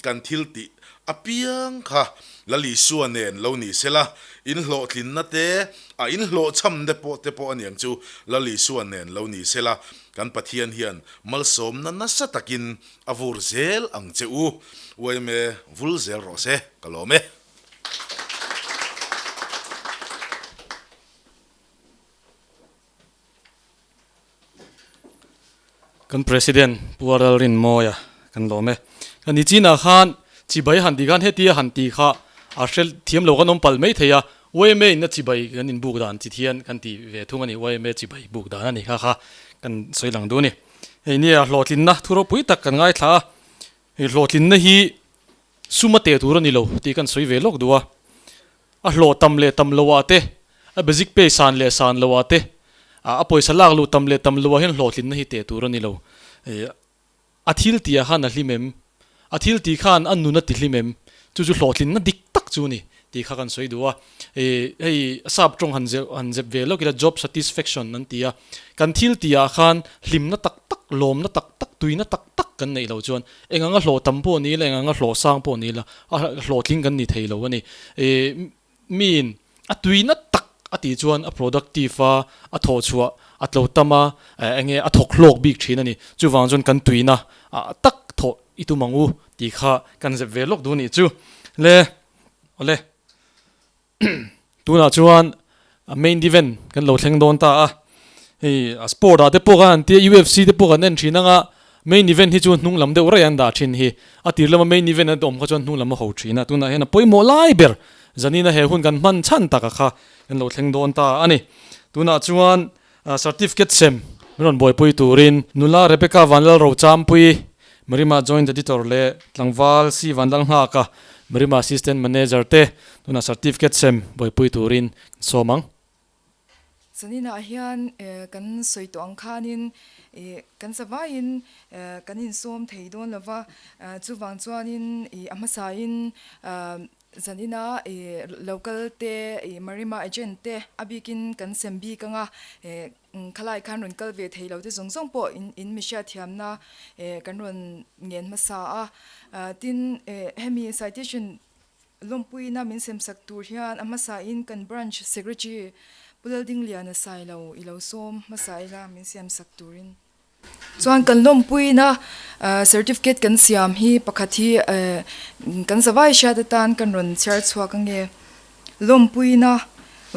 kan thil tih apiang kha Lal Isua nen lo ni sela, in hlawhtlinna te, a in hlawhchham te pawh te pawh aniang chu Lal Isua nen lo ni sela, kan Pathian hian malsawmna nasa takin a vur zel ang che u. Yma vul zel rawh se, ka lawm e. Kan President Pu Aral Rinmawia kan lawm e. Kan ni chinah khan chibai han tih khan hetia han tih kha a hre thiam lo kan awm palh mai thei a, yma in a chibai kan inbuk dan chi thian kan ti ve thung a ni, yma chibai buk dan a ni kha kha kan sawi lang duh a ni. Hei nia hlawhtlinna thu ropui tak kan ngaithla a, hei hlawhtlinna hi sum a teh tur a ni lo tih kan sawi ve lawk duh a. A hlawh tam leh tam lo ah te, a basic pay san leh san lo ah te, a pawisa lak luh tam leh tam lo ah hian hlawhtlinna hi teh tur a ni lo. A thil tih ah khan a hlim em? A thil tih khan a nun a ti hlim em? Chu chu hlawhtlinna dik tak chu a ni tih kha kan sawi duh a. Hei sap tawng han zep han zep ve lawk ila job satisfaction an ti a. Kan thil tih ah khan hlimna tak tak, lawmna tak tak, tuina tak tak kan neih loh chuan Eng anga hlawh tam pawh ni ila, eng anga hlawh sang pawh ni ila, a hlawhtling kan ni thei lo a ni. Ih, miin a tuina tak a tih chuan a productive a, a thawh chhuah a tlo tam a, eng nge a thawk hlawk bik thin a ni. Chuvang chuan kan tuina tak thawh i tum ang u tih kha kan zep ve lawk duh a nih chu. Le, awle. Tunah chuan main event kan lo thleng dawn ta a, hei a sport ah te pawh khan an tia UFC te pawh kan en thin anga main event hi chu hnung lam deuh raih an dah thin hi, a tir lama main event an awm kha chuan hnung lam a ho thin a, tunah hian a pawimawh lai ber zanina he hun kan hman chhan taka kha kan lo thleng dawn ta a ni. Tunah chuan certificate sem min rawn buaipui turin nula Rebecca Vanlalrochampui Marima Joint Editor leh tlangval C Vanlalnghaka Marima Assistant Manager te tunah certificate sem buaipui turin kan sawm ang. Zaninah hian kan sawi tawh ang khanin kan zavaiin kan insawm thei dawn lova, chuvang chuanin a hmasain Zanina i local te i Marima agent te a bikin kan sem bik anga khalai khan rawn kal ve thei lo te zawng zawng pawh in in mi hriatthiamna kan rawn ngen hmasa a. Tin hemi citation lawmpuina min sem sak tur hian a hmasa in kan branch secretary Pu Laldingliana Sailo i lo sawm hmasa ila min siam sak turin. Chuan kan lawmpuina certificate kan siam hi pakhat hi kan zavai hriat atan kan rawn chhiar chhuak ange. Lawmpuina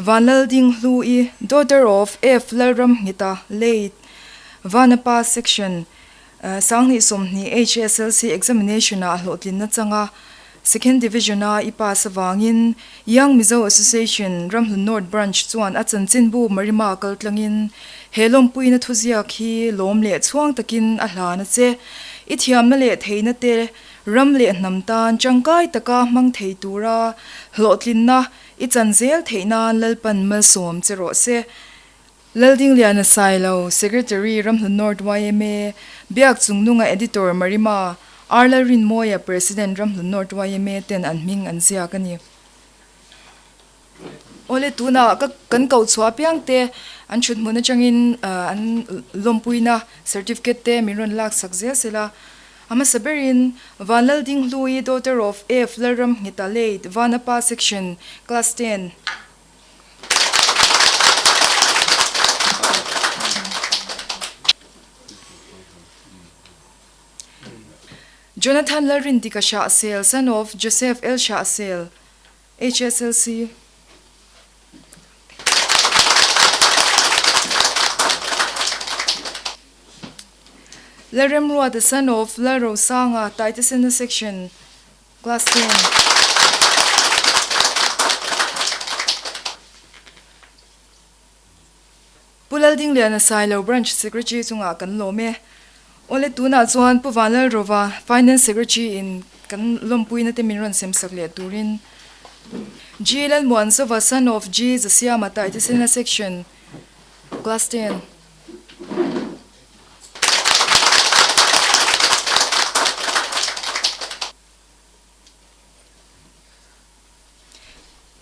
Vanlaldinghlu-i, daughter of F Lalramngita, late, Vanapa section, Sanghnih 20 HSLC examination ah hlawhtlinna changa Second Division a i pass avangin Young Mizo Association Ramhlun North Branch chuan a chanchinbu Marima kaltlangin he lawmpuina thuziak hi lawm leh chhuang takin a hlan a che. I thiamna leh theihna te ram leh hnam tan tangkai taka hmang thei tura hlawhtlinna i chan zel theih nan Lalpan malsawm che rawh se. Laldingliana Sailo, Secretary, Ramhlun North yma, Biak Chungnunga Editor, Marima, R Lalrinmawia, President, Ramhlun North yma ten an hming an ziak a ni. Awle tunah ka kan koh chhuah apiang te an thut hmun atangin an lawmpuina certificate te min rawn lak sak zel sela. A hmasa berin Vanlaldinghlui, daughter of F Lalramngita late, Vanapa section, class 10. Jonathan Lalrindika Hrahsel, son of Joseph L. Hrahsel, HSLC. Lalremruata, son of Lalrosanga, Taitesena Section, Class 10. Pu Laldingliana Sailo Branch Secretary chungah kan lawm e. Awle tunah chuan Pu Vanlalrova Finance Secretary in kan lawmpuina te min rawn sem sak leh turin G Lalmuanzova son of G Zasiama Taitesena Section Class 10.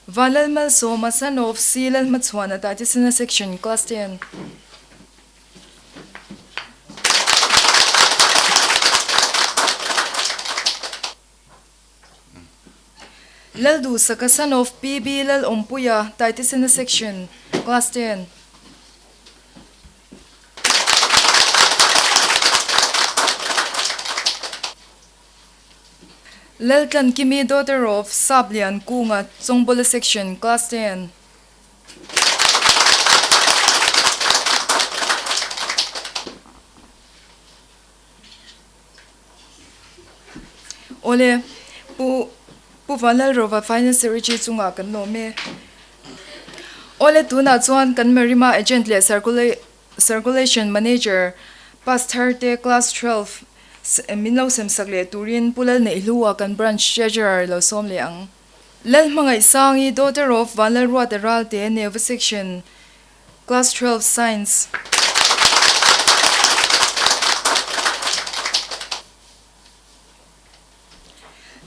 Vanlalmalsawma son of C Lalhmachhuana Taitesena Section Class 10. Lalduhsaka son of PB Lalawmpuia, Taitisena Section, Class 10. Laltlankimi daughter of Saplian Kunga, Chawngbola Section, Class 10. Awle, Pu Pu Vanlalrova Finance Secretary chungah kan lawm e. Awle, tunah chuan kan Marima Agent leh Circulation Manager pass thar te Class 12 min lo sem sak leh turin Pu Lalneihlu-a kan Branch Treasurer lo sawm leh ang. Lalhmangaihsangi, daughter of Vanlalruata Ralte, Neuva Section, Class 12 Science.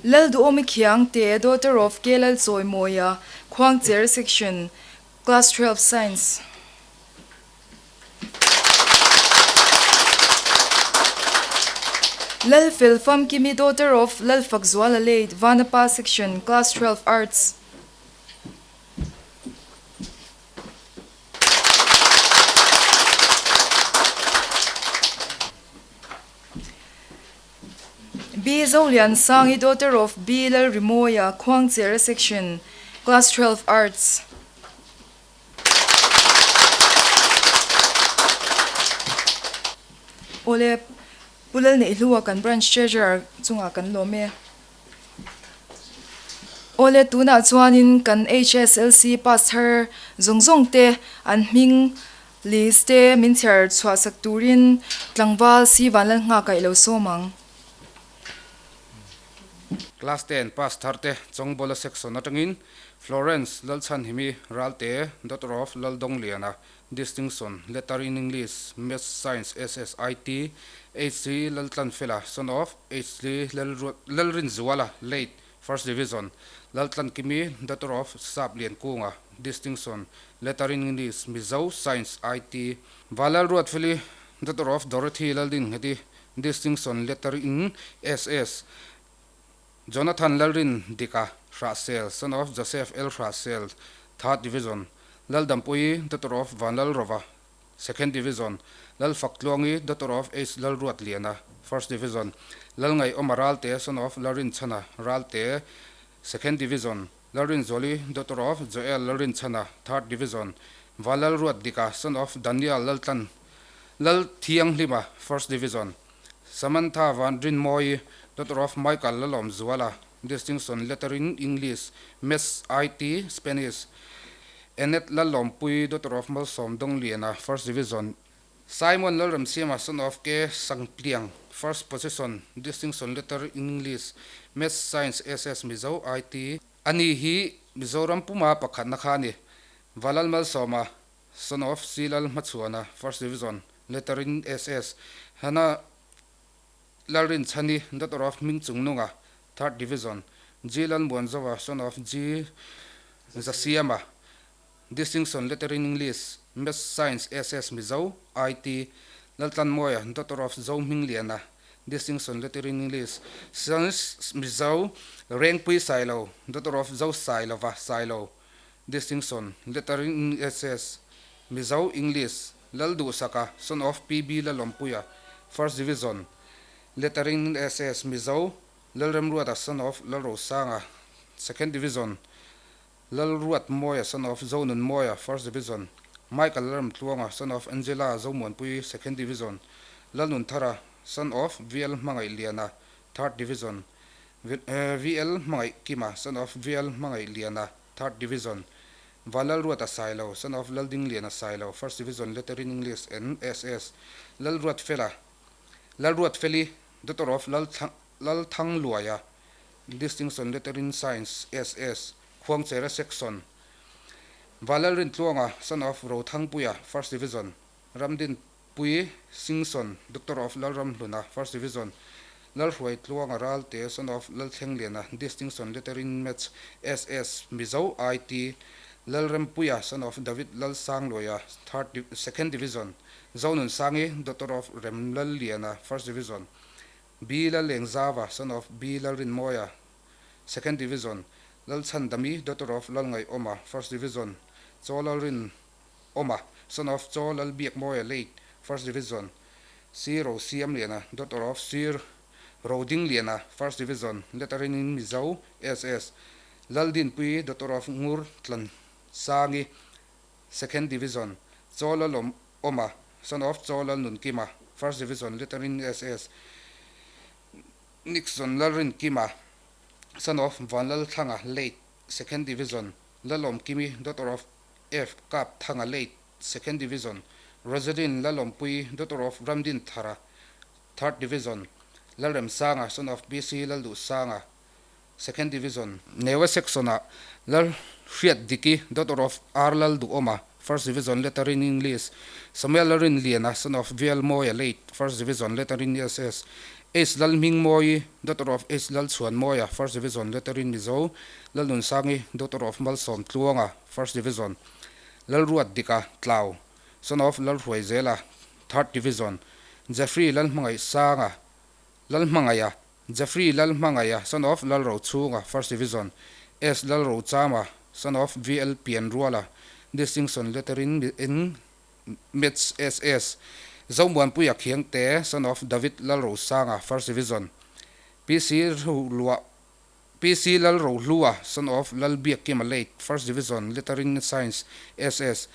Lalduhawmi Khiangte, daughter of K Lalchawimawia, Khuangcher Section, Class 12 Science. Lalfel Famkimi, daughter of Lalfakzuala Late, Vanapa Section, Class 12 Arts. B Zoliansangi, daughter of B Lalrimawia, Khuangchera Section, Class 12 Arts. Awle, Pu Lalneihlua kan Branch Treasurer chungah kan lawm e. Awle, tunah chuanin kan HSLC pass thar zawng zawng te an hming list te min chhiar chhuah sak turin tlangval si vanlal nghah kaih lo sawm ang. Class 10 pass thar te Chawngbola section atangin Florence Lalchhanhimi Ralte, daughter of Laldawngliana, Distinction, Letter in English, Maths, Science, SSIT, HC Laltlanfela, son of HC Lalrinzuala, late, First Division, Laltlankimi, daughter of Sap Liankunga, Distinction, Letter in English, Mizo, Science, IT, Valalruatfeli, daughter of Dorothy Laldingheti, Distinction, Letter in SS, Jonathan Lalrin Dika Hrahsel, son of Joseph L Hrahsel, Third Division, Laldampui, daughter of Vanlalrova, Second Division, Lalfaktluangi, daughter of H Lalruatliana, First Division, Lalngai Oma Ralte, son of Lalrinchhana Ralte, Second Division, Lalrinzoli, daughter of Joel Lalrinchhana, Third Division, Valalruatdika, son of Daniel Laltlan Lalthianghlima, First Division, Samantha Van Rinmawi, daughter of Michael Lalawmzuala, Distinction Letter in English, Maths, IT, Spanish, Annette Lalawmpui, daughter of Malsawm Dawngliana, First Division, Simon Lalramsiama, son of K Sangpliang, First Position, Distinction Letter in English, Maths, Science, SS, Mizo, IT, Ani hi Mizoram puma pakhatna kha a ni. Valal Malsawma, son of C Lalhmachhuana, First Division, Letter in SS, Hana Lalrinchhani, daughter of Hmingchungnunga, Third Division, G Lalmuanzova, son of G Zasiama, Distinction Letter in English, Maths, Science, SS, Mizo, IT, Laltlanmawia, daughter of Zohmingliana, Distinction Letter in English, Science, Mizo, Rengpui Sailo, daughter of Zosailova Sailo, Distinction Letter in SS, Mizo, English, Lalduhsaka, son of PB Lalawmpuia, First Division, Letter in SS, Mizo, Lalremruata, son of Lalrosanga, Second Division, Lalruatmawia, son of Zonunmawia, First Division, Michael Lalramtluanga, son of Angela Zomuanpui, Second Division, Lalnunthara, son of VL Hmangaihliana, Third Division, VL Hmangaihkima, son of VL Hmangaihliana, Third Division, Valalruata Sailo, son of Laldingliana Sailo, First Division Letter in English and SS, Lalruatfela, Lalruatfeli, daughter of Lalthangluaia, Distinction Letter in Science, SS, Khuangchera Section, Valalrintluanga, son of Rothangpuia, First Division, Ramdin Pui Singson, Doctor of Lalramhluna, First Division, Lalhruaitluanga Ralte, son of Lalthlengliana, Distinction Letter in Maths, SS, Mizo, IT, Lalrempuia, son of David Lalsangluaia, Third Second Division, Zonunsangi, daughter of Remlalliana, First Division, B Lalengzava, son of B Lalrinmawia, Second Division, Lalchhandami, daughter of Lalngaihawma, First Division, Chaw Lalrin Awma, son of Chaw Lalbiakmawia, late, First Division, Sir Rosiamliana, daughter of Sir Rodingliana, First Division, lettering in Mizo, SS, Laldinpui, daughter of Ngur Tlansangi, Second Division, Chaw Lalawm Awma, son of Chaw Lalnunkima, First Division, lettering SS, Nixon Lalrinkima, son of Vanlalthlanga, late, Second Division, Lalawmkimi, daughter of F Kap Thanga, late, Second Division, Rosaline Lalawmpui, daughter of Ramdin Thara, Third Division, Lalremsanga, son of BC Lalduhsanga, Second Division, Newa Section-ah Lalhriatdiki, daughter of R Lalduhawma, First Division, letter in English, Samuel Lalrinliana, son of VL Mawia, late, First Division, letter in SS, H Lalhmingmawii, daughter of H Lalchhuanmawia, First Division, letter in Mizo, Lalnunsangi, daughter of Malsawm Tluanga, First Division, Lalruatdika Tlau, son of Lalhruaizela, Third Division, Jeffrey Lalhmangaihsanga, Lalhmangaia, Jeffrey Lalhmangaia, son of Lalrochhunga, First Division, S Lalrochama, son of VL Pianruala, Distinction letter in in Maths SS, Zomuanpuia Khiangte, son of David Lalrosanga, First Division, PC Rohlua, PC Lalrohlua, son of Lalbiakkima late, First Division, letter in Science SS,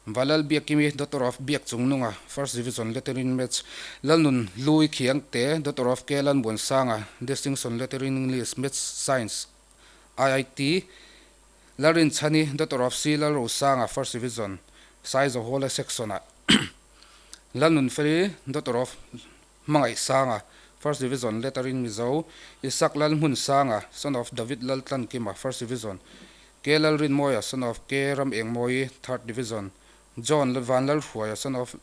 Valal Biakimi, daughter of Biak Chungnunga, First Division, letter in Maths, Lalnun Lui Khiangte, daughter of K Lalmuansanga, Distinction, letter in English, Maths, Science, IIT, Lalrinchhani, daughter of C Lalrosanga, First Division, Saizawhawla Section-ah, Lalnunfeli, daughter of Hmangaihsanga, First Division, letter in Mizo, Isak Lalhmunsanga, son of David Laltlankima, First Division, K Lalrinmawia, son of K Ramengmawii, Third Division, John Vanlalhruaia, son of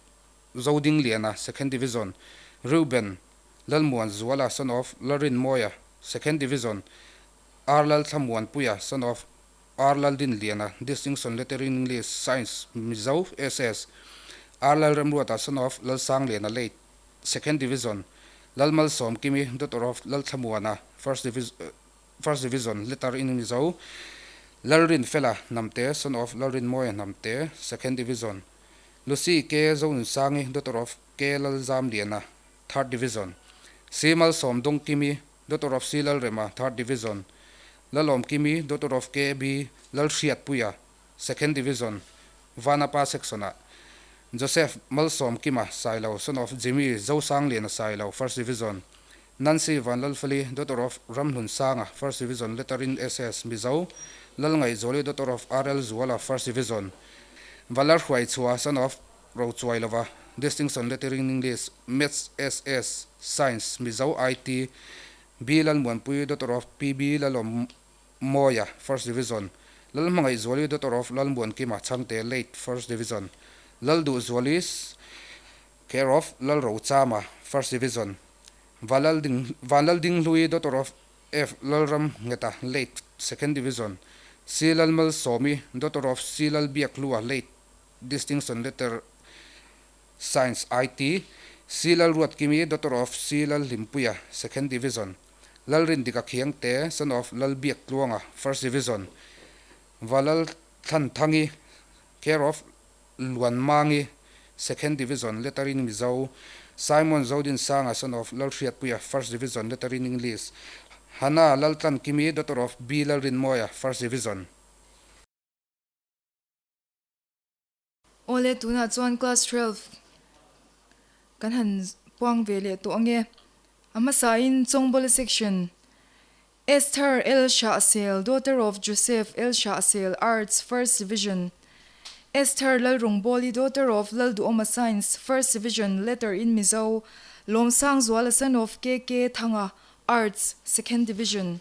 Zodingliana, Second Division, Reuben Lalmuanzuala, son of Lalrinmawia, Second Division, R Lalthlamuanpuia, son of R Laldinliana, Distinction Letter in English, Science, Mizo, SS, R Lalremruata, son of Lalsangliana, late, Second Division, Lalmalsawmkimi, daughter of Lalthlamuana, First First Division, letter in Mizo, Lalrinfela Hnamte, son of Lalrinmawia Hnamte, Second Division, Lucy K Zonunsangi, daughter of K Lalzamliana, Third Division, C Malsawmdawngkimi, daughter of C Lalrema, Third Division, Lalawmkimi, daughter of K B Lalhriatpuia, Second Division, Vanapa Section-ah, Joseph Malsawmkima Sailo, son of Jimmy Zosangliana Sailo, First Division, Nancy Vanlalfali, daughter of Ramhlunsanga, First Division, letter in SS, Mizo, Lalngaihzuali, daughter of RL Zuala, First Division, Valarhuaichhua, son of Rochuailova, Distinction, letter in English, Maths, SS, Science, Mizo, IT, B Lalmuanpui, daughter of PB Lalawmawia, First Division, Lalhmangaihzuali, daughter of Lalmuankima Chhangte, late, First Division, Lalduhzuali, care of Lalrochama, First Division, Vanlalding Vanlaldinghlui, daughter of F Lalram Ngeta, late, Second Division, C Lalmalsawmi, daughter of C Lalbiakhlua, late, Distinction letter Science, IT, C Lalruatkimi, daughter of C Lalhlimpuia, Second Division, Lalrindika Khiangte, son of Lalbiaktluanga, First Division, Valalthanthangi, care of Luanmangi, Second Division, letter in Mizo, Simon Zodinsanga, son of Lalhriatpuia, First Division, letter in English, Hannah Laltlankimi, daughter of B Lalrinmawia, First Division. Awle, tunah chuan class 12 kan han puang ve leh tawh ange. A hmasain Chawngbawla section, Esther L Shahsel, daughter of Joseph L Shahsel, Arts, First Division, Esther Lalrawngbawli, daughter of Lalduhawma Science, First Division, letter in Mizo, Lawmsangzuala, son of KK Thanga, Arts, Second Division.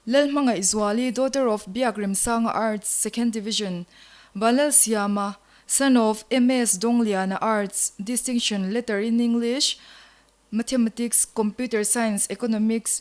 Lalhmangaihzuali, daughter of Biak Remsanga, Arts, Second Division, Vanlalsiama, son of MS Dongliana, Arts, Distinction, letter in English, Mathematics, Computer Science, Economics,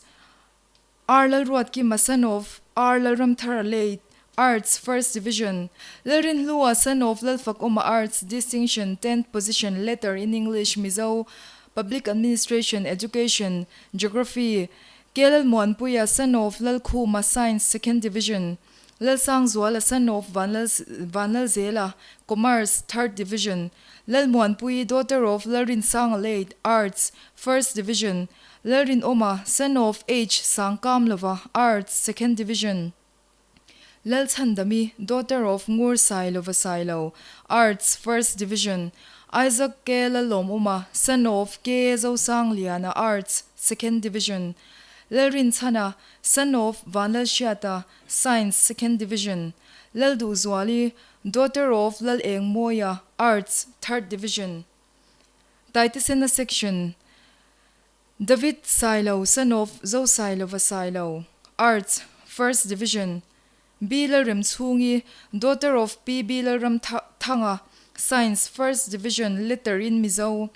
R Lalruatkima, son of R Lalramthara, late, Arts, First Division, Lalrinhlua, son of Lalfakawma, Arts, Distinction, 10th position, letter in English, Mizo, Public Administration, Education, Geography, K Lalmuanpuia, son of Lalkhuma, Science, Second Division. Lalsangzuala, son of Vanlal Vanlalzela, Commerce, Third Division. Lalmuanpuii, daughter of Lalrinsanga Late, Arts, First Division. Lalrinawma, son of H Sangkamlova, Arts, Second Division. Lalchhandami, daughter of Ngur Sailova Sailo, Arts, First Division. Isaac K Lalawmawma, son of K Zosangliana, Arts, Second Division. Lalrinchhana, son of Vanlalhriata, Science, Second Division. Lalduhzuali, daughter of Lalengmawia, Arts, Third Division. Taitisena Section, David Sailo, son of Zosailova Sailo, Arts, First Division. B Lalremchhungi, daughter of PB Lalramthanga, Science, First Division, Letter in Mizo.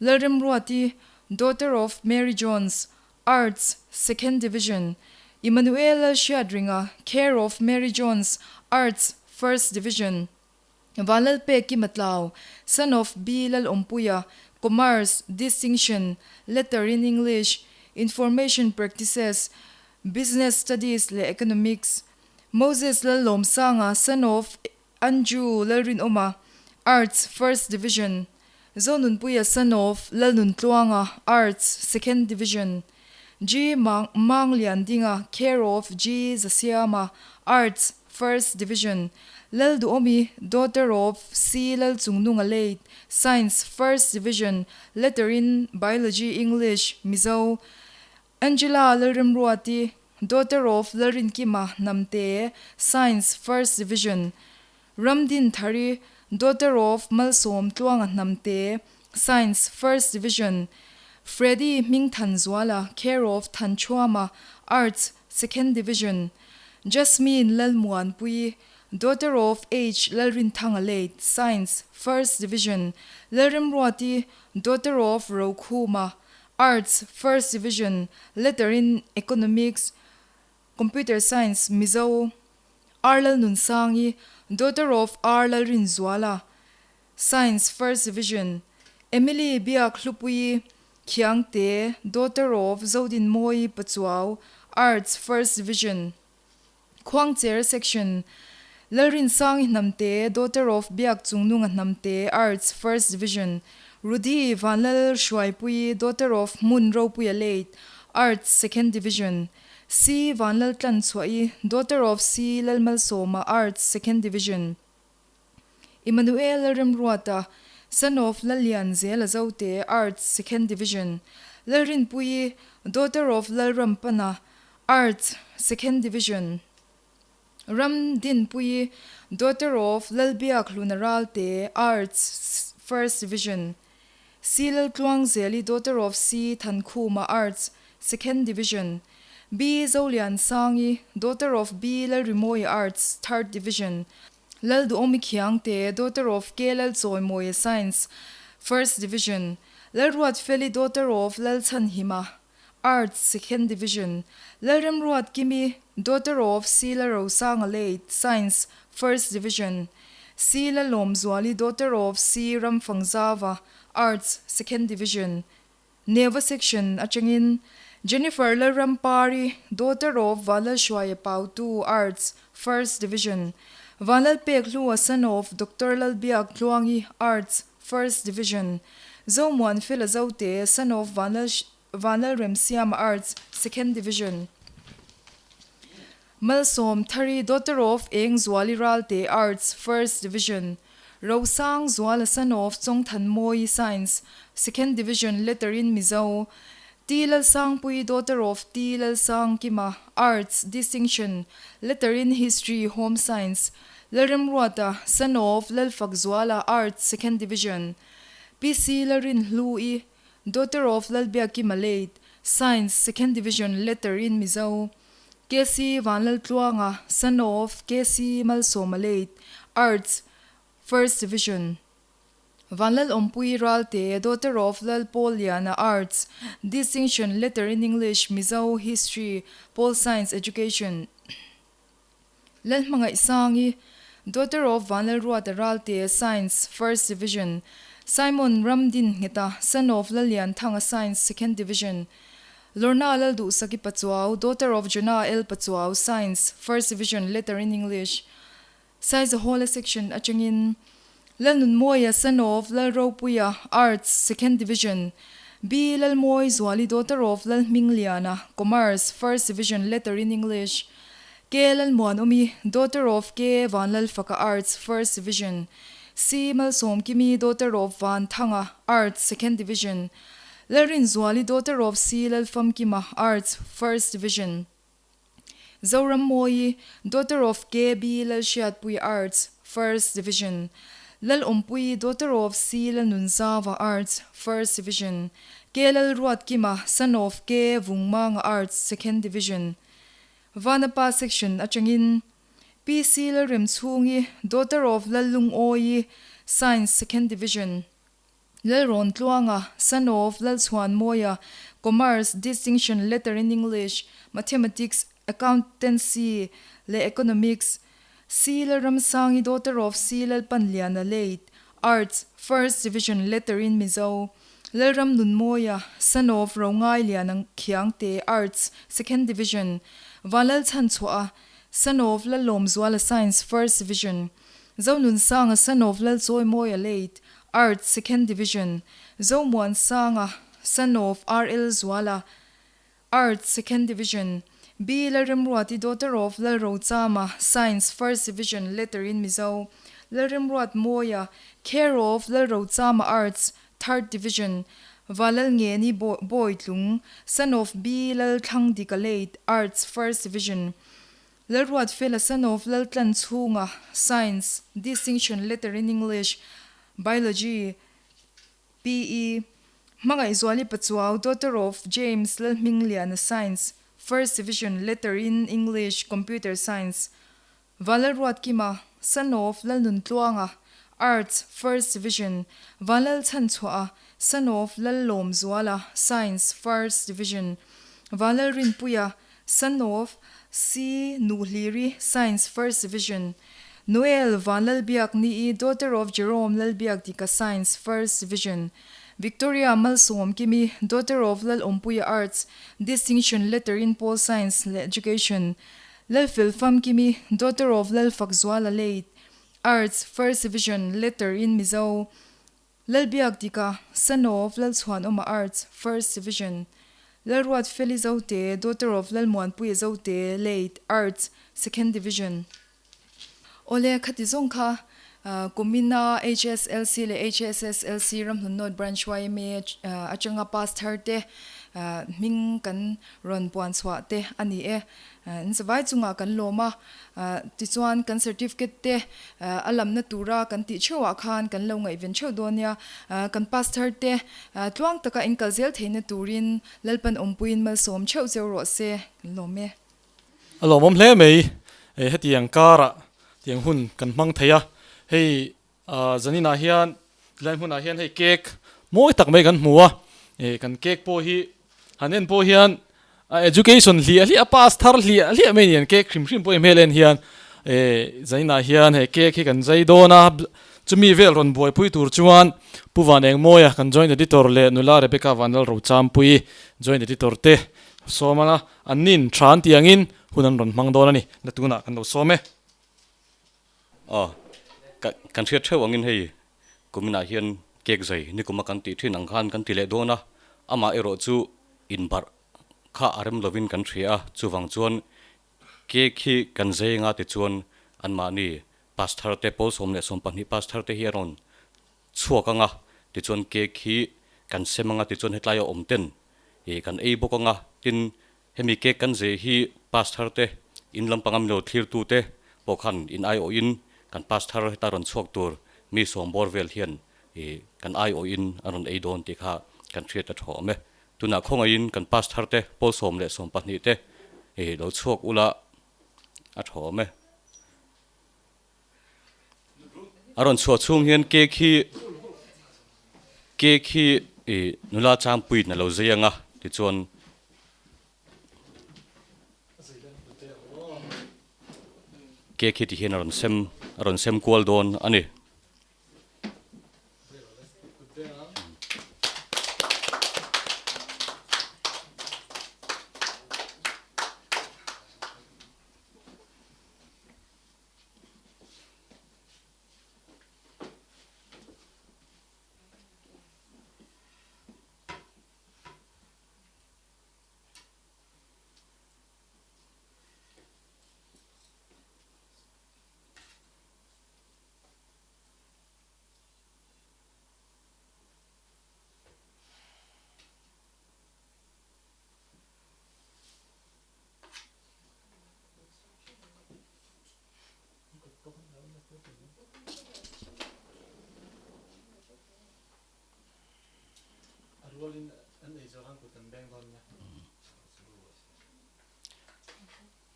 Lalremruati, daughter of Mary Jones, Arts, Second Division. Emmanuel Lalhriatringa, care of Mary Jones, Arts, First Division. Vanlalpeki Matlau, son of B Lalawmpuia, Commerce, Distinction, Letter in English, Information Practices, Business Studies leh Economics. Moses Lallawmsanga, son of Andrew Lalrinawma, Arts, First Division. Zonunpuia, son of Lalnuntluanga, Arts, Second Division. G Mang Mangliandinga, care of G Zasiama, Arts, First Division. Lalduomi, daughter of C Lalchungnunga Late, Science, First Division, Letter in Biology, English, Mizo. Angela Lalremruati, daughter of Lalrinkima Hnamte, Science, First Division. Ramdin Thari, daughter of Malsawm Tluanga Hnamte, Science, First Division. Freddy Hmingthanzuala, care of Thanchuama, Arts, Second Division. Jasmine Lalmuanpuii, daughter of H Lalrinthanga Late, Science, First Division. Lalremruati, daughter of Rokhuma, Arts, First Division, Letter in Economics, Computer Science, Mizo. R Lalnunsangi, daughter of R Lalrinzuala, Science, First Division. Emily Biakhlupuii Khiangte, daughter of Zodinmawii Pachuau, Arts, First Division. Khuangcher Section, Lalrinsangi Hnamte, daughter of Biakchungnunga Hnamte, Arts, First Division. Rudy Vanlalhruaipuii, daughter of Hmun Ropuia Late, Arts, Second Division. C Vanlaltlanchhuahi, daughter of C Lalmalsawma, Arts, Second Division. Emmanuel Lalremruata, son of Lallianzela Zote, Arts, Second Division. Lalrinpuii, daughter of Lalrampana, Arts, Second Division. Ramdinpuii, daughter of Lalbiakhluna Ralte, Arts, First Division. C Laltluangzeli, daughter of C Thankhuma, Arts, Second Division. B Zoliansangi, daughter of B Lalrimawia, Arts, Third Division. Lalduhawmi Khiangte, daughter of K Lalchawimawia, Science, First Division. Lalruatfeli, daughter of Lalchhanhima, Arts, Second Division. Lalremruatkimi, daughter of C Lalrosanga Late, Science, First Division. C Lalawmzuali, daughter of C Ramfangzava, Arts, Second Division. Neva Section atangin Jennifer Lalrampari, daughter of Vanlalhruaia Pautu, Arts, First Division. Vanlalpekhlua, son of Doctor Lalbiak Tluangi, Arts, First Division. Zomuanfela Zote, son of Vanlal Vanlalremsiama, Arts, Second Division. Malsawm Thari, daughter of Eng Zuali Ralte, Arts, First Division. Rosang Zuala, son of Chawngthanmawii, Science, Second Division, Letter in Mizo. T Lalsangpuii, daughter of T Lalsangkima, Arts, Distinction, Letter in History, Home Science. Lalremruata, son of Lalfakzuala, Arts, Second Division. PC Lalrinhlui, daughter of Lalbiakima Late, Science, Second Division, Letter in Mizo. KC Vanlaltluanga, son of KC Malsawma Late, Arts, First Division. Vanlalawmpui Ralte, daughter of Lalpawlliana, Arts, Distinction, Letter in English, Mizo, History, Pol Science, Education. Lalhmangaihsangi, daughter of Vanlalruata Ralte, Science, First Division. Simon Ramdin Ngheta, son of Lallianthanga, Science, Second Division. Lorna Lalduhsaki Pachuau, daughter of Jonah L Pachuau, Science, First Division, Letter in English, Saizahawla Section atangin Lalnunmawia, son of Lalropuia, Arts, Second Division, B Lalmawi Zuali, daughter of Lalhmingliana, Commerce, First Division, Letter in English, K Lalmuanawmi, daughter of K Vanlalfaka, Arts, First Division, C Malsawmkimi, daughter of Vanthanga, Arts, Second Division, Lalrinzuali, daughter of C Lalfamkima, Arts, First Division, Zorammawi, daughter of KB Lalhriatpui, Arts, First Division, Lalawmpui, daughter of C Lalnunzava, Arts, First Division, K Lalruatkima, son of K Vungmanga, Arts, Second Division, Vanapa Section atangin PC Lalremchhungi, daughter of Lallungawi, Science, Second Division, Lalrawntluanga, son of Lalchhuanmawia, Commerce, Distinction Letter in English, Mathematics, Accountancy leh Economics, C Lalramsangi, daughter of C Lalpanliana, late, Arts, First Division Letter in Mizo, Lalramnunmawia, son of Rongailiana Khiangte, Arts, Second Division, Vanlalchhanchhuah, son of Lalawmzuala, Science, First Division, Zonunsanga, son of Lalchawimawia, late, Arts, Second Division, Zomuansanga, son of R.L. Zuala, Arts, Second Division, B. Lalremruati, daughter of Lalrochama, Science, First Division, Letter in Mizo, Lalremruat Moya, care of Lalrochama, Arts, Third Division, Valalngeni Boitlung, son of B. Lalthangdika, late, Arts, First Division, Lalruatfela, son of Laltlanchhunga, Science, Distinction, Letter in English, Biology, PE, Hmangaihzuali Pachuau, daughter of James Lalhmingliana, Science, First Division, Letter in English, Computer Science, Vanlalruatkima, son of Lalnuntluanga, Arts, First Division, Vanlalchhanchhuah, son of Lallawmzuala, Science, First Division, Vanlalrinpuia, son of C Nuhliri, Science, First Division, Noel Vanlalbiakni, daughter of Jerome Lalbiakdika, Science, First Division, Victoria Malsawmkimi, daughter of Lalawmpuia, Arts, Distinction Letter in Pol Science leh Education, Lalfelfamkimi, daughter of Lalfakzuala, late, Arts, First Division, Letter in Mizo, Lalbiakdika, son of Lalchhuanawma, Arts, First Division, Lalruatfeli Zote, daughter of Lalmuanpuia Zote, late, Arts, Second Division. Awle, khati zawng kha kumina HSLC leh HSSLC Ramhlun North Branch yma atanga pass thar te hming kan rawn puan chhuah te a ni e. In zavai chungah kan lawm a, tichuan kan certificate te a lamna tura kan tih theuhah khan kan lo ngaihven theuh dawn nia. Kan pass thar te tluang taka in kal zel theihna turin Lalpan awmpuiin malsawm theuh cheu rawh se kan lawm e. A lawmawm hle mai, hetiang karah tiang hun kan hmang thei a, hei zaninah hian tilai hmunah hian hei cake mawi tak mai kan hmu a, kan cake pawh hi han en pawh hian a education hliah hliah a pass thar hliah hliah mai a ni an cake hrim hrim pawh hi hmel en hian zaninah hian hei cake hi kan zai dawn a, chumi vel rawn buaipui tur chuan Pu Van Engmawia kan joint editor leh nula Rebecca Vanlalrochampui joint editor te sawm anga An nin tha an tih angin hun an rawn hmang dawn a ni. Na tunah kan lo sawm e. Aw, ka kan hriat theuh angin hei kuminah hian cake zai nikuma kan tih thin ang khan kan ti leh dawn a, amah erawh chu inbarh kha a rem lovin kan hria a, chuvang chuan cake hi kan zai anga tichuan anmahni pastor te pawl 12 pastor te hi a rawn chhuak anga tichuan cake hi kan sem anga tichuan hetlai a awm ten ih kan ei bawk anga tin hemi cake kan zeh hi pastor te in lampanga milo thlir tu te pawh khan in aiawh in kan pastor heta rawn chhuak tur mi sawm bawr vel hian ih kan aiawh in a rawn ei dawn tih kha kan hriat a thaw awm e. Tunah khawngaihin kan pastor te pawl 12 te ih lo chhuak ula a thaw awm e. A rawn chhuah chhung hian cake hi cake hi ih nula changpuiin a lo zai ang a tichuan cake hi tihian a rawn sem a rawn sem kual dawn a ni.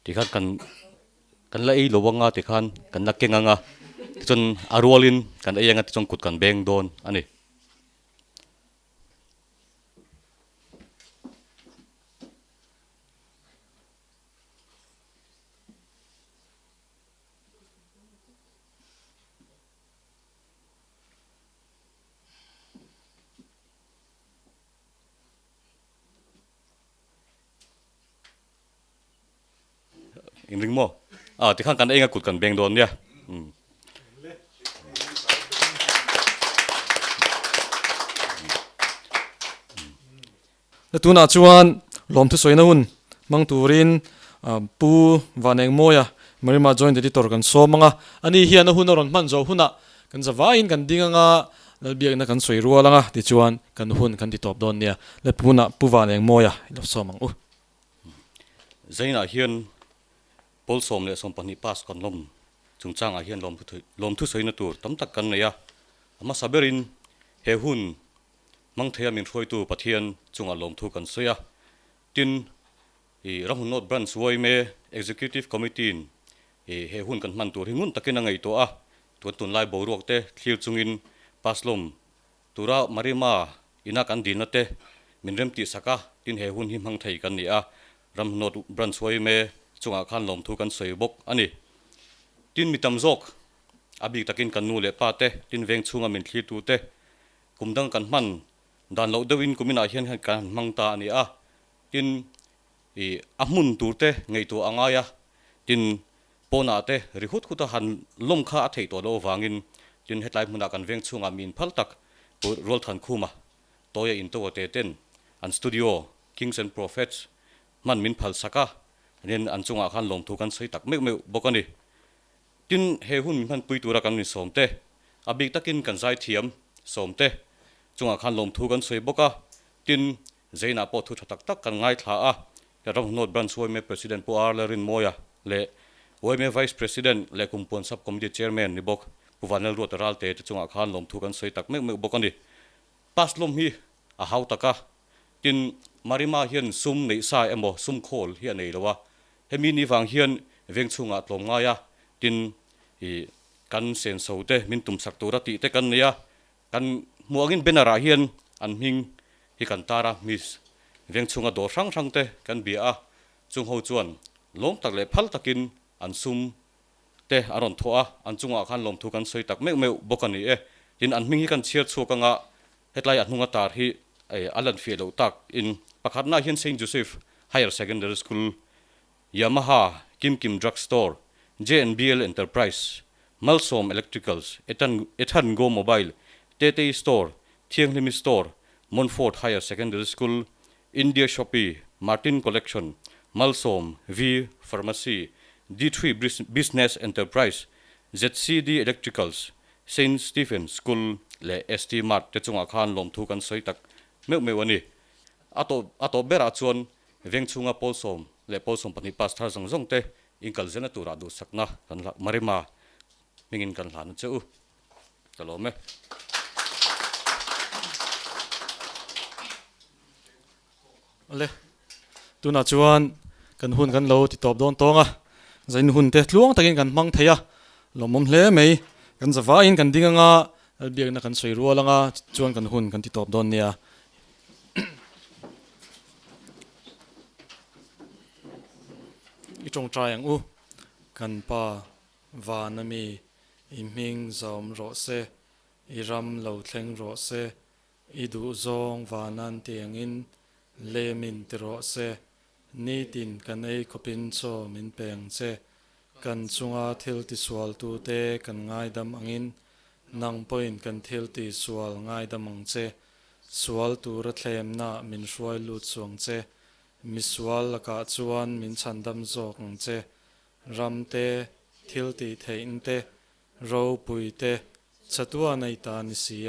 Tikhan kan kan la ei lo anga tikhan kan la keng anga tichuan a rualin kan ei anga tichuan kut kan beng dawn a ni. In ring maw? Ah, tikhan kan enga kut kan beng dawn nia. Um. Na tunah chuan lawmthu sawina hun hmang turin Pu Vanengmawia, Marima Joint Editor kan sawm anga, ani hian a hun a rawn hman zawh hunah kan zavaiin kan ding anga, Lalbiakna kan sawi rual anga tichuan kan hun kan ti tawp dawn nia. Lalpunah Pu Vanengmawia i lo sawm ang u. Zainah hian pawl 12 pass kan lawm chungchangah hian lawmthu sawina tur tam tak kan nei a, a hmasa berin he hun hmang theia min hruaitu Pathian chungah lawmthu kan sawi a. Tin, i Ramhun North Branch yma Executive Committee-in i he hun kan hman tur hi ngun takin a ngaihtuah a, tun tunlai boruak te thlir chungin Paslawm tura Marima ina kan dilna te min remtih sak a, tin he hun hi hmang thei kan ni a, Ramhun North Branch yma chungah khan lawmthu kan sawi bawk a ni. Tin, mi tam zawk a bik takin kan nu leh pa te, tin veng chhunga min thlirtu te Kum dang kan hman dan loh deuhin kuminah hian kan han hmang ta a ni a, tin ih a hmun tur te ngaihtuah a ngai a, tin pawnah te ri hut hut a han lawm kha a theih tawh loh avangin tin hetlai hmunah kan veng chhungah mi inphal tak Pu Rualthankhuma Tawia Intoa te ten an studio Kings and Prophets hman min phal sak a, tin an chungah khan lawmthu kan sawi tak meuh meuh bawk a ni. Tin, he hun min hmanpui tura kan insawm te, a bik takin kan zaithiam sawm te chungah khan lawmthu kan sawi bawk a. Tin, Zainah pawh thu tha tak tak kan ngaithla a, kan ram Hnawt Branch yma President Pu R Lalrinmawia leh yma Vice President leh Kumpuan Sub Committee Chairman ni bawk Pu Vanlalruata Ralte te chungah khan lawmthu kan sawi tak meuh meuh bawk a ni. Pass lawm hi a hau tak a, tin, Marima hian sum neih sa emaw sum khawl hi a nei lo a, Hemi ni vang hian veng chhungah tlawm ngai a, tin i kan senso te min tum sak tura tih te kan nei a, kan hmuh angin banner ah hian an hming hi kan tar a, miss veng chhunga dawr hrang hrang te kan bia a, chung ho chuan lawm tak leh phal takin an sum te an rawn thawh a, an chungah khan lawmthu kan sawi tak meuh meuh bawk a ni e. Tin an hming hi kan chhiar chhuak anga Hetlai a hnunga tar hi a lan fiah loh tak in pakhatna hian Saint Joseph Higher Secondary School, Yamaha, Kim Kim Drug Store, JNBL Enterprise, Malsawm Electricals, Ethan Ethan Go Mobile, Tetei Store, Thianghlimi Store, Montfort Higher Secondary School, India Shoppe, Martin Collection, Malsawm V Pharmacy, D3 Business Enterprise, ZCD Electricals, Saint Stephen School leh ST Mart te chungah khan lawmthu kan sawi tak meuh meuh a ni. A tawp a tawp berah chuan veng chhunga pawl sawm leh pawl 12 pass thar zawng zawng te inkal zelna turah duhsakna kan hla Marima hmingin kan hlan a che u. Ka lawm e. Awle, tunah chuan kan hun kan lo ti tawp dawn tawng a, zain hun te tluang takin kan hmang thei a, lawmawm hle mai, kan zavaiin kan ding anga Lalbiakna kan sawi rual anga chuan kan hun kan ti tawp dawn nia. I tawngtai ang u, kan pa van ami i hming zawm rawh se, i ram lo thleng rawh se, I duh zawng vanan tiangin lemin ti rawh se, nitin kan ei khawpin chaw min pe ang che. Kan chunga thil tisual tute kan ngaidam angin nang pawhin kan thil tisual ngaidam ang che. Sual tura thlemna min hruai lut suang che. Misual lakah chuan min chhandam zawk ang che. Ram te, thil tih theihn te, ropui te, chatuan ei ta ni si a.